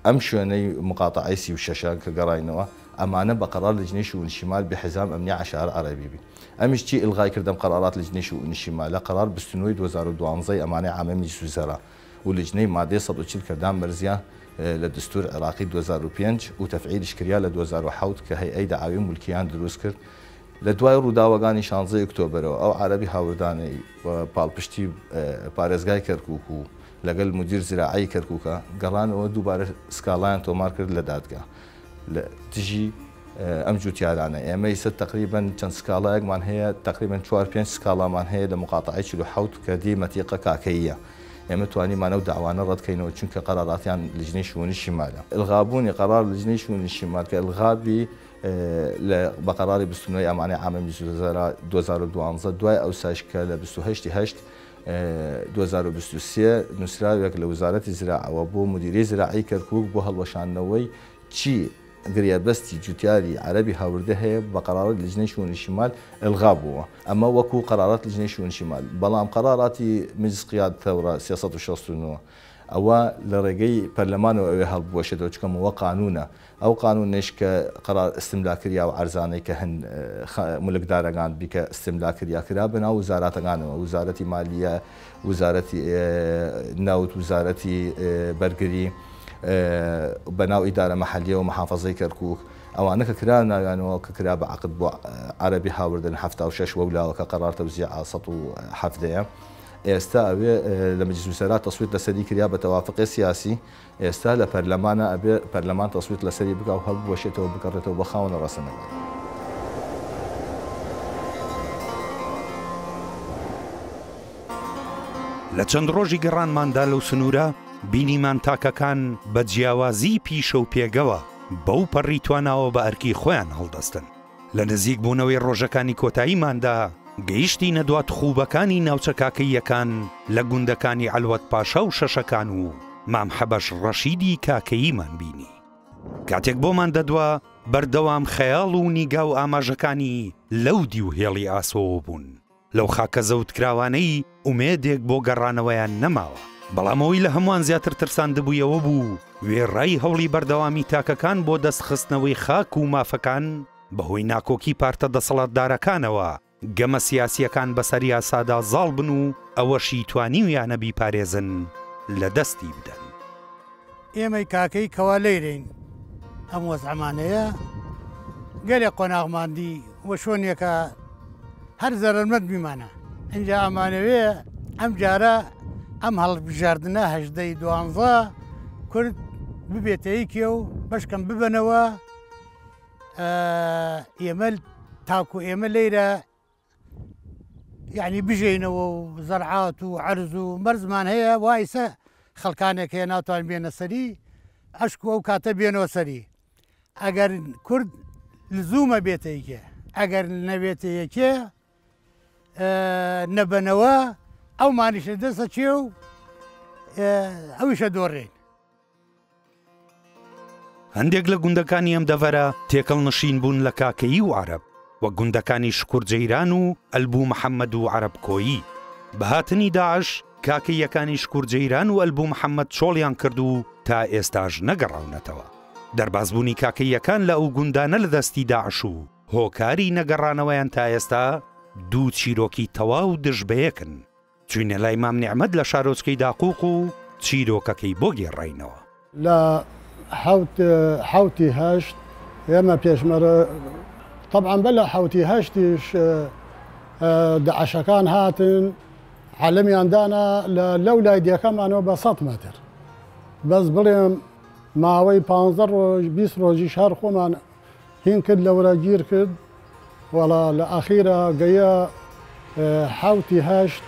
ئەم شوێنەی مقاتەعەی 36ە کە گەڕاینەوە ئەمانە بە قەرار لجنەی شئون شیمال بی حزام ئەمنی عەشائر عەرەبی بی ئەمیش چی ئیلغای کرد ئەم قەرارات لجنەی شئون شیمالە قەرار 29 2012 ئەمانەی عامەی مجلس وزرا و لجنەی مادەی 140 کە دامەرزیا لە دستور عراقی 2005 و تەفعیلیش کریا لە 2007 کە هەیئەی دەعاوی مولکیان دروس کرد لە دوای ڕووداوەگانی شانزەی ئۆکتۆبەرەوە ئەو عەرەبی هاوردانەی بە پاڵپشتی پارێزگای کەرکوک و لەگەل مودیر زراعەی کەرکوکە گەڕانەوە دووبارە سکاڵایان تۆمار کرد لە دادگا لە دژی ئەم جوتیارانە ئێمە ئیسە تەقریبەن چەند سکاڵایەکمان هەیە تەقریبەن چوار پێنج سکاڵامان هەیە لە مقاتەعەی 47 کە دی مەتیقە کاکەییە ئێمە توانیمان ئەو دەعوانە ڕەت کەینەوە چونکە قەراراتیان لجنەی شئونی شیمالە ئیلغابوونی قەرار لجنەی شئونی شیمال کە ئیلغابی لە بە قەراری 29 ی ئەمانەی عامە 2012 دوای ئەوساش کە لە 28 هەشت 2023 نووسراوێک لە وزارەتی زراعەوە بۆ مدیری زراعی کەرکوک بۆ هەڵوەشاندنەوەی چی گریەبەستی جوتیاری عەرەبی هاوردە هەیە بە قەرارەت لجنەی شئون شیمال ئلغا بووە ئەمە وەکو قەرارات لجنەی شئون شیمال بەڵام قەراراتی مجلس قیاد ثورە 369. ئەوە لە ڕێگەی پەرلەمانەوە ئەوێ هەڵبوەشێتەوە چونکە مەوە قانوونە ئەو قانوونەیش کە قەرار ئستملا کریا و عەرزانەی کە هن مولکدارەگان بی کە ئستملا کریا کرا بە ناو وزاراتەگانەوە وزارەتی مالیە وزارەتی نەوت وزارەتی بەرگری بە ناو ئیدارە مەحەلیە و محافەزەی کەرکووک ئەوانە کە کرا ناویانەوە کە کرا بە عەقد بۆ عەرەبی هاوردن 76 وەولاوە کە قەرار تەوزیع 117 ئێستا ئەوێ لە مجلس وزراء تەسویت لەسەری کریا بە تەوافقێ سیاسی ئێستا لە پەرلەمانە ئەبێ پەرلەمان تەسویت لەسەری بکا و هەڵبوەشێتەوە بگەڕێتەوە بۆ خاوەنە ڕەسەنەکان. لە چەند ڕۆژی گەڕانماندا لەو سنوورە، بینیمان تاکەکان بە جیاوازیی پیشە و پێگەوە بەو پەڕی تواناوە بە ئەرکی خۆیان هەڵدەستن. لە نزیک بوونەوەی ڕۆژەکانی کۆتاییماندا گەیشتینە دوا تخووبەکانی ناوچە کاکەییەکان لە گوندەکانی عەلوەت پاشا و شەشەکان و مام حەبەش ڕەشیدی کاکەییمان بینی. کاتێک بۆمان دەدوا بەردەوام خەیاڵ و نیگا و ئاماژەکانی لەو دیو هێڵی ئاسۆوە بوون. لەو خاکە زەوتکراوانەی ئومێدێک بۆ گەڕانەوەیان نەماوە. بەڵام ئەوەی لە هەمووان زیاتر ترساندبووی ئەوە بوو، وێڕای هەوڵی بەردەوامی تاکەکان بۆ دەستخستنەوەی خاک و مافەکان، بەهۆی ناکۆکی پارتە دەسەڵاتدارەکانەوە گەمە سیاسییەکان بەسەر یاسادا زاڵ بن و ئەوەشی توانیویانە بیپارێزن لە دەستی بدەن. ئێمەی کاکەی کەوا لەیرەین ئەم وەزعەمان هەیە گەلێ قۆناغمان دی و شۆنێکە هەر زەرەرمەند بیمانە ئینجا ئەمانەوێ ئەم جارە ئەم هەڵبژاردنە هەژدەی دوانزە کورد ببێتە یەکێ و بەشکەم ببەنەوە ئێمە تاکو ئێمە لەیرە یعنی بژێینەوە و زەرعات و عەرز و مەرزمان هەیە وایسە خەڵکانێک هەیە ناتوان بێنە سەری ئەشک و ئەو کاتە بێنەوە سەری ئەگەر کورد لزومە بێتە یەکێ ئەگەر نەبێتە یەکێ نەبەنەوە ئەو مانیشە دەسە چێ و ئەویشە دۆڕێن. هەندێک لە گوندەکانی ئەم دەڤەرە تێکەڵنشین بوون لە کاکەیی و عەرەب، وەک گوندەکانی شکور جەیران و ئەلبوو محەمەد و عەرەب کۆیی. بە هاتنی داعش، کاکەییەکانی شکور جەیران و ئەلبوو محەمەد چۆڵیان کرد و تا ئێستاش نەگەڕاونەتەوە. دەربازبوونی کاکەییەکان لە ئەو گوندانە لە دەستی داعش و هۆکاری نەگەڕانەوەیان تا ئێستا دوو چیرۆکی تەواو دژ بەیەکن. چوینە لای مام نیعمەت لە شارۆچکەی داقوق و چیرۆکەکەی بۆ گێڕاینەوە. لە حەوت حەوتی هەشت ئێمە پێشمەرە تەبعەن بەر لە حەوتی هەشتیش داعشەکان هاتن عەلەمیان دانا لە لەو لای دێکەمانەوە بە سەد مەتر بەس بڵێم ماوەی پانزە ڕۆژ 20 ڕۆژیش هەر خۆمان هین کرد لەورە گیر کرد وەڵا لە ئەخیرا گەیە حەوتی هەشت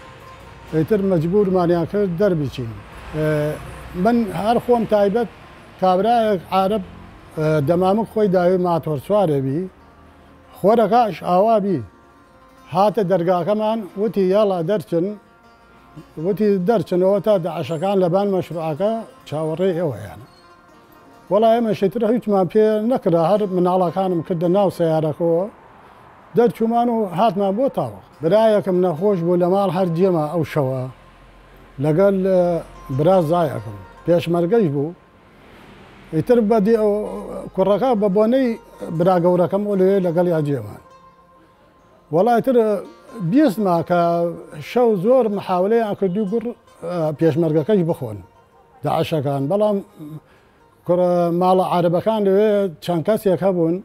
ئیتر مەجبورمانیان کرد دەربچین من هەر خۆم تایبەت کابرایەک عارەب دەمامک خۆی داوی ماتۆر سوارێ بی خۆرەکەش ئاوا بی هاتە دەرگاکەمان وتی یاڵا دەرچن وتی دەرچنەوە تا داعشەکان لەبان مەشروعەکە چاوەڕێی ئێوەیانە. وەڵا ئێمەش ئیتر هیچمان پێ نەکرا هەر مناڵەکانم کردە ناو سەیارەکەوە دەرچوومان و هاتمان بۆ تاوە. برایەکم نەخۆش بوو لە ماڵ هەر جێما ئەو شەوە لەگەل برا زایەکم پێشمەرگەیش بوو ئیتر بەدی کوڕەکە بە بۆنەی برا گەورەکەم و لەوێ لەگەڵیا جێمان. وەڵا ئیتر بیستما کە شەو زۆر محاولەیان کردو گوڕ پێشمەرگەکەش بخۆن داعشەکان بەڵام کوڕە ماڵە عەرەبەکان لەوێ چەند کەسێک هەبوون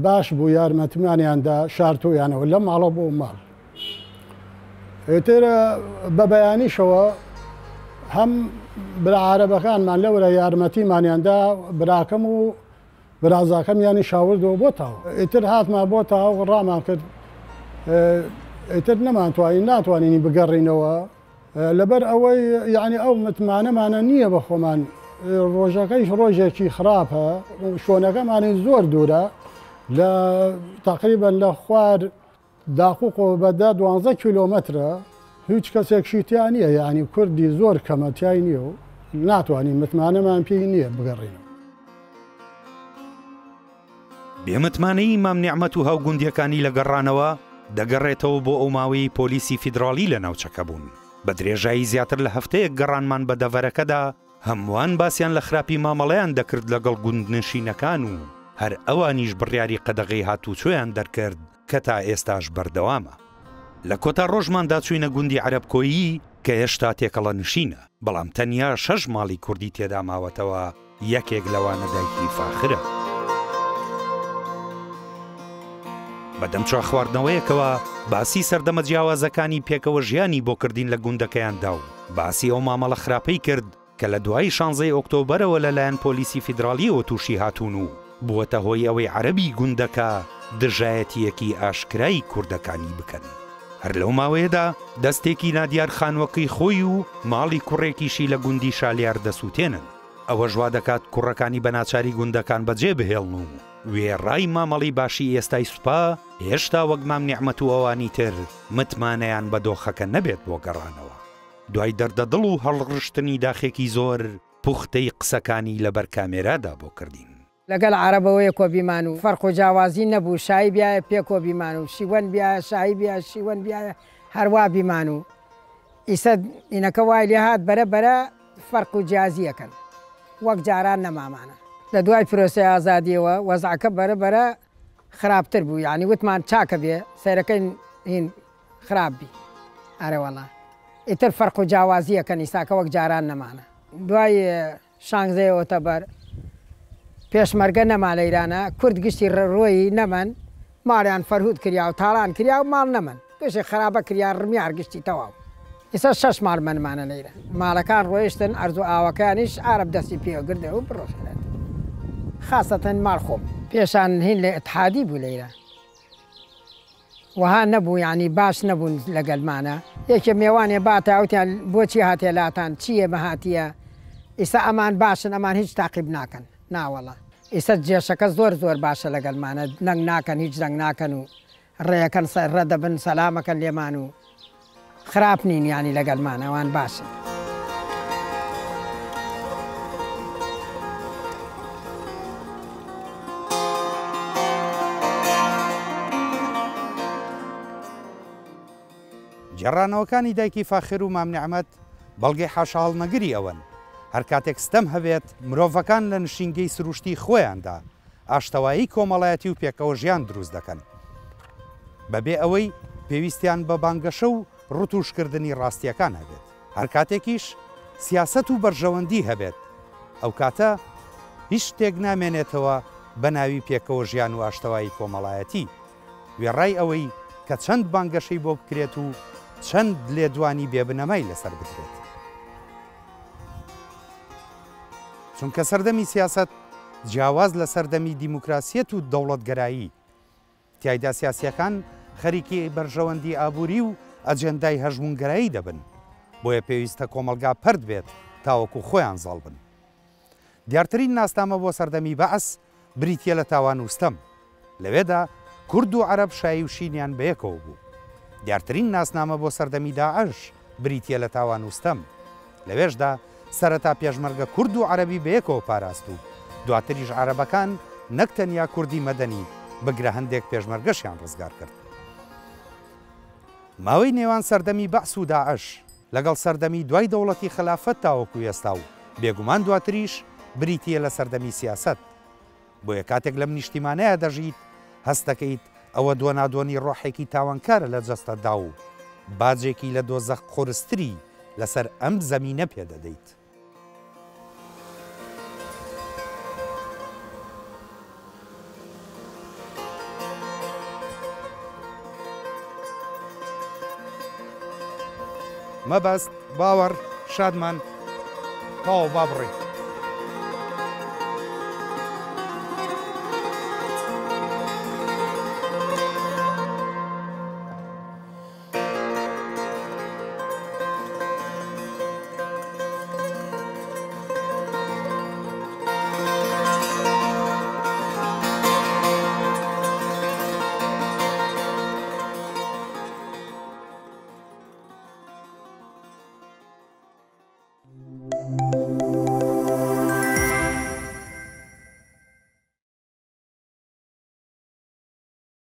باش بوو یارمەتمانیاندا شارتویانەوە لە ماڵە بۆ ماڵ ئیتر بە بەیانیشەوە هەم برا عەرەبەکانمان لەورە یارمەتیمانیاندا براکەم و برازاکەم یانی شاوردەوە بۆ تاو. ئیتر هاتمان بۆ تاو ڕامان کرد ئیتر نەمانتوانی ناتوانینی بگەڕینەوە لەبەر ئەوەی یعنی ئەو متمانەمانە نییە بە خۆمان ڕۆژەکەیش ڕۆژێکی خراپە شۆنەکەمانی زۆر دوورە لە تقریبا لە خوار داقوقەوە بە دە دوانزە کیلۆمەترە هیچ کەسێکشی تیا نییە یانی کوردی زۆر کەمە تیای نییە و ناتوانین متمانەمان پێی نییە بگەڕینەوە. بێ متمانەیی مام نیعمەت و هاوگوندییەکانی لە گەڕانەوە دەگەڕێتەوە بۆ ئەو ماوەیەی پۆلیسی فیدراڵی لە ناوچەکە بوون. بە درێژایی زیاتر لە هەفتەیەک گەڕانمان بە دەڤەرەکەدا، هەمووان باسیان لە خراپی مامەڵەیان دەکرد لەگەڵ گوندنشینەکان و هەر ئەوانیش بڕیاری قەدەغەی هاتووچۆیان دەرکرد کە تا ئێستاش بەردەوامە. لە کۆتا ڕۆژماندا چووینە گوندی عەرەبکۆیی کە هێشتا تێکەڵەنشینە، بەڵام تەنیا شەش ماڵی کوردی تێدا ماوەتەوە، یەکێک لەوانە دایکی فاخرە. بە دەم چاخواردنەوەیەکەوە باسی سەردەمە جیاوازەکانی پێکەوە ژیانی بۆ کردین لە گوندەکەیاندا و باسی ئەو مامەڵە خراپەی کرد کە لە دوای شانزەی ئۆکتۆبەرەوە لەلایەن پۆلیسی فیدراڵییەوە تووشی هاتوون و بووەتە هۆی ئەوەی عەرەبی گوندەکە دژایەتییەکی ئاشکرای کوردەکانی بکەن. هەر لەو ماوەیەدا دەستێکی نادیار خانووەکەی خۆی و ماڵی کوڕێکیشی لە گوندی شالیار دەسووتێنن. ئەوەش وا دەکات کوڕەکانی بە ناچاری گوندەکان بەجێ بهێڵن و وێڕای مامەڵەی باشی ئێستای سوپا، هێشتا وەک مام نیعمەت و ئەوانی تر متمانەیان بە دۆخەکە نەبێت بۆ گەڕانەوە. دوای دەردەدڵ و هەڵڕشتنی داخێکی زۆر، پوختەی قسەکانی لەبەر کامێرادا بۆ کردین. لەگەل عەرەبەوە یەکۆ بیمان و فەرق و جاوازی نەبوو شایی بیایە پێکۆ بیمان و شیوەن بیایە شایی بیایە شیوەن بیایە هەر وا بیمان و ئیسە ئینەکە وای لێ هات بەرە بەرە فەرق و جیازی ئەکەن وەک جاران نەمامانە. لە دوای پرۆسەی ئازادیەوە وەزعەکە بەرە بەرە خراپتر بوو یانی وتمان چاکە بێ سەیرەکەین هین خراپ بی ئەرەوەڵا ئیتر فەرق و جاوازی ئەکەن ئیساکە وەک جاران نەمانە دوای شانگزەی ئۆتەبەر پێشمەرگە نەما لە ئیرانە کورد گشتی ڕۆیی نەمەن ماڵیان فەرهود کریا و تاڵان کریا و ماڵ نەمەن گشتی خەرابە کریا ڕمیار گشتی تەواو ئیسە شەش ماڵ مەنمانە لە ئیران ماڵەکان ڕۆیشتن ئەرز و ئاوەکانیش عارەب دەستی پێ گردن و بڕۆشێنێت خاسەتەن ماڵ خۆم پێشان هین لە ئیتحادی بوو لە ئیران. وەها نەبوو یانی باش نەبوون لەگەلمانە یەکێ مێوانێ باتە وتیان بۆچی هاتیە لاتان چی ئێمە هاتیە ئیسا ئەمان باشن ئەمان هیچ تاقیب ناکەن ناوەڵا ئیسە جێشەکە زۆر زۆر باشە لەگەلمانە دەنگ ناکەن هیچ دەنگ ناکەن و ڕێیەکەن ڕەدەبن سەلامەکەن لێمان و خراپ نین یانی لەگەلمان ئەوان باشن. گێڕانەوەکانی دایکی فاخر و مام نیعمەت بەڵگەی حاشاهەڵنەگری ئەوەن، هەر کاتێک ستەم هەبێت، مرۆڤەکان لە نشینگەی سروشتی خۆیاندا ئاشتەوایی کۆمەڵایەتی و پێکەوەژیان دروست دەکەن، بەبێ ئەوەی پێویستیان بە بانگەشە و ڕتوشکردنی ڕاستییەکان هەبێت. هەر کاتێکیش سیاسەت و بەرژەوەندی هەبێت، ئەو کاتە هیچ شتێک نامێنێتەوە بە ناوی پێکەوەژیان و ئاشتەوایی کۆمەڵایەتی، وێڕای ئەوەی کە چەند بانگەشەی بۆ بکرێت و چەند لێدوانی بێ بنەمای لەسەر بدرێت. چونکە سەردەمی سیاسەت جیاواز لە سەردەمی دیموکراسیەت و دەوڵەتگەرایی، تیایدا سیاسییەکان خەریکی بەرژەوەندی ئابووری و ئەجێندای هەژموونگەرایی دەبن، بۆیە پێویستە کۆمەڵگا پەرت بێت تاوەکو خۆیان زاڵ بن. دیارترین ناسنامە بۆ سەردەمی بەعس بریتییە لە تاوان و ستەم. لەوێدا کورد و عەرەب شایی و شینیان بەیەکەوە بوو. دیارترین ناسنامە بۆ سەردەمی داعش بریتییە لە تاوان و ستەم. لەوێشدا سەرەتا پێشمەرگە کورد و عەرەبی بەیەکەوە پاراست و دواتریش عەرەبەکان نەک تەنیا کوردی مەدەنی بگرە هەندێک پێشمەرگەشیان ڕزگار کرد. ماوەی نێوان سەردەمی بەعس و داعش لەگەڵ سەردەمی دوای دەوڵەتی خەلافەت تاوەکو ئێستا و بێگومان دواتریش بریتییە لە سەردەمی سیاسەت. بۆیە کاتێک لەم نیشتیمانەیا دەژیت هەست دەکەیت ئەوە دۆنادۆنی ڕۆحێکی تاوانکارە لە جەستەتدا و باجێکی لە دۆزەخ قورستری لەسەر ئەم زەمینە پێ دەدەیت. مەبەست، باوەڕ، شادمان، تەواو با بڕۆین.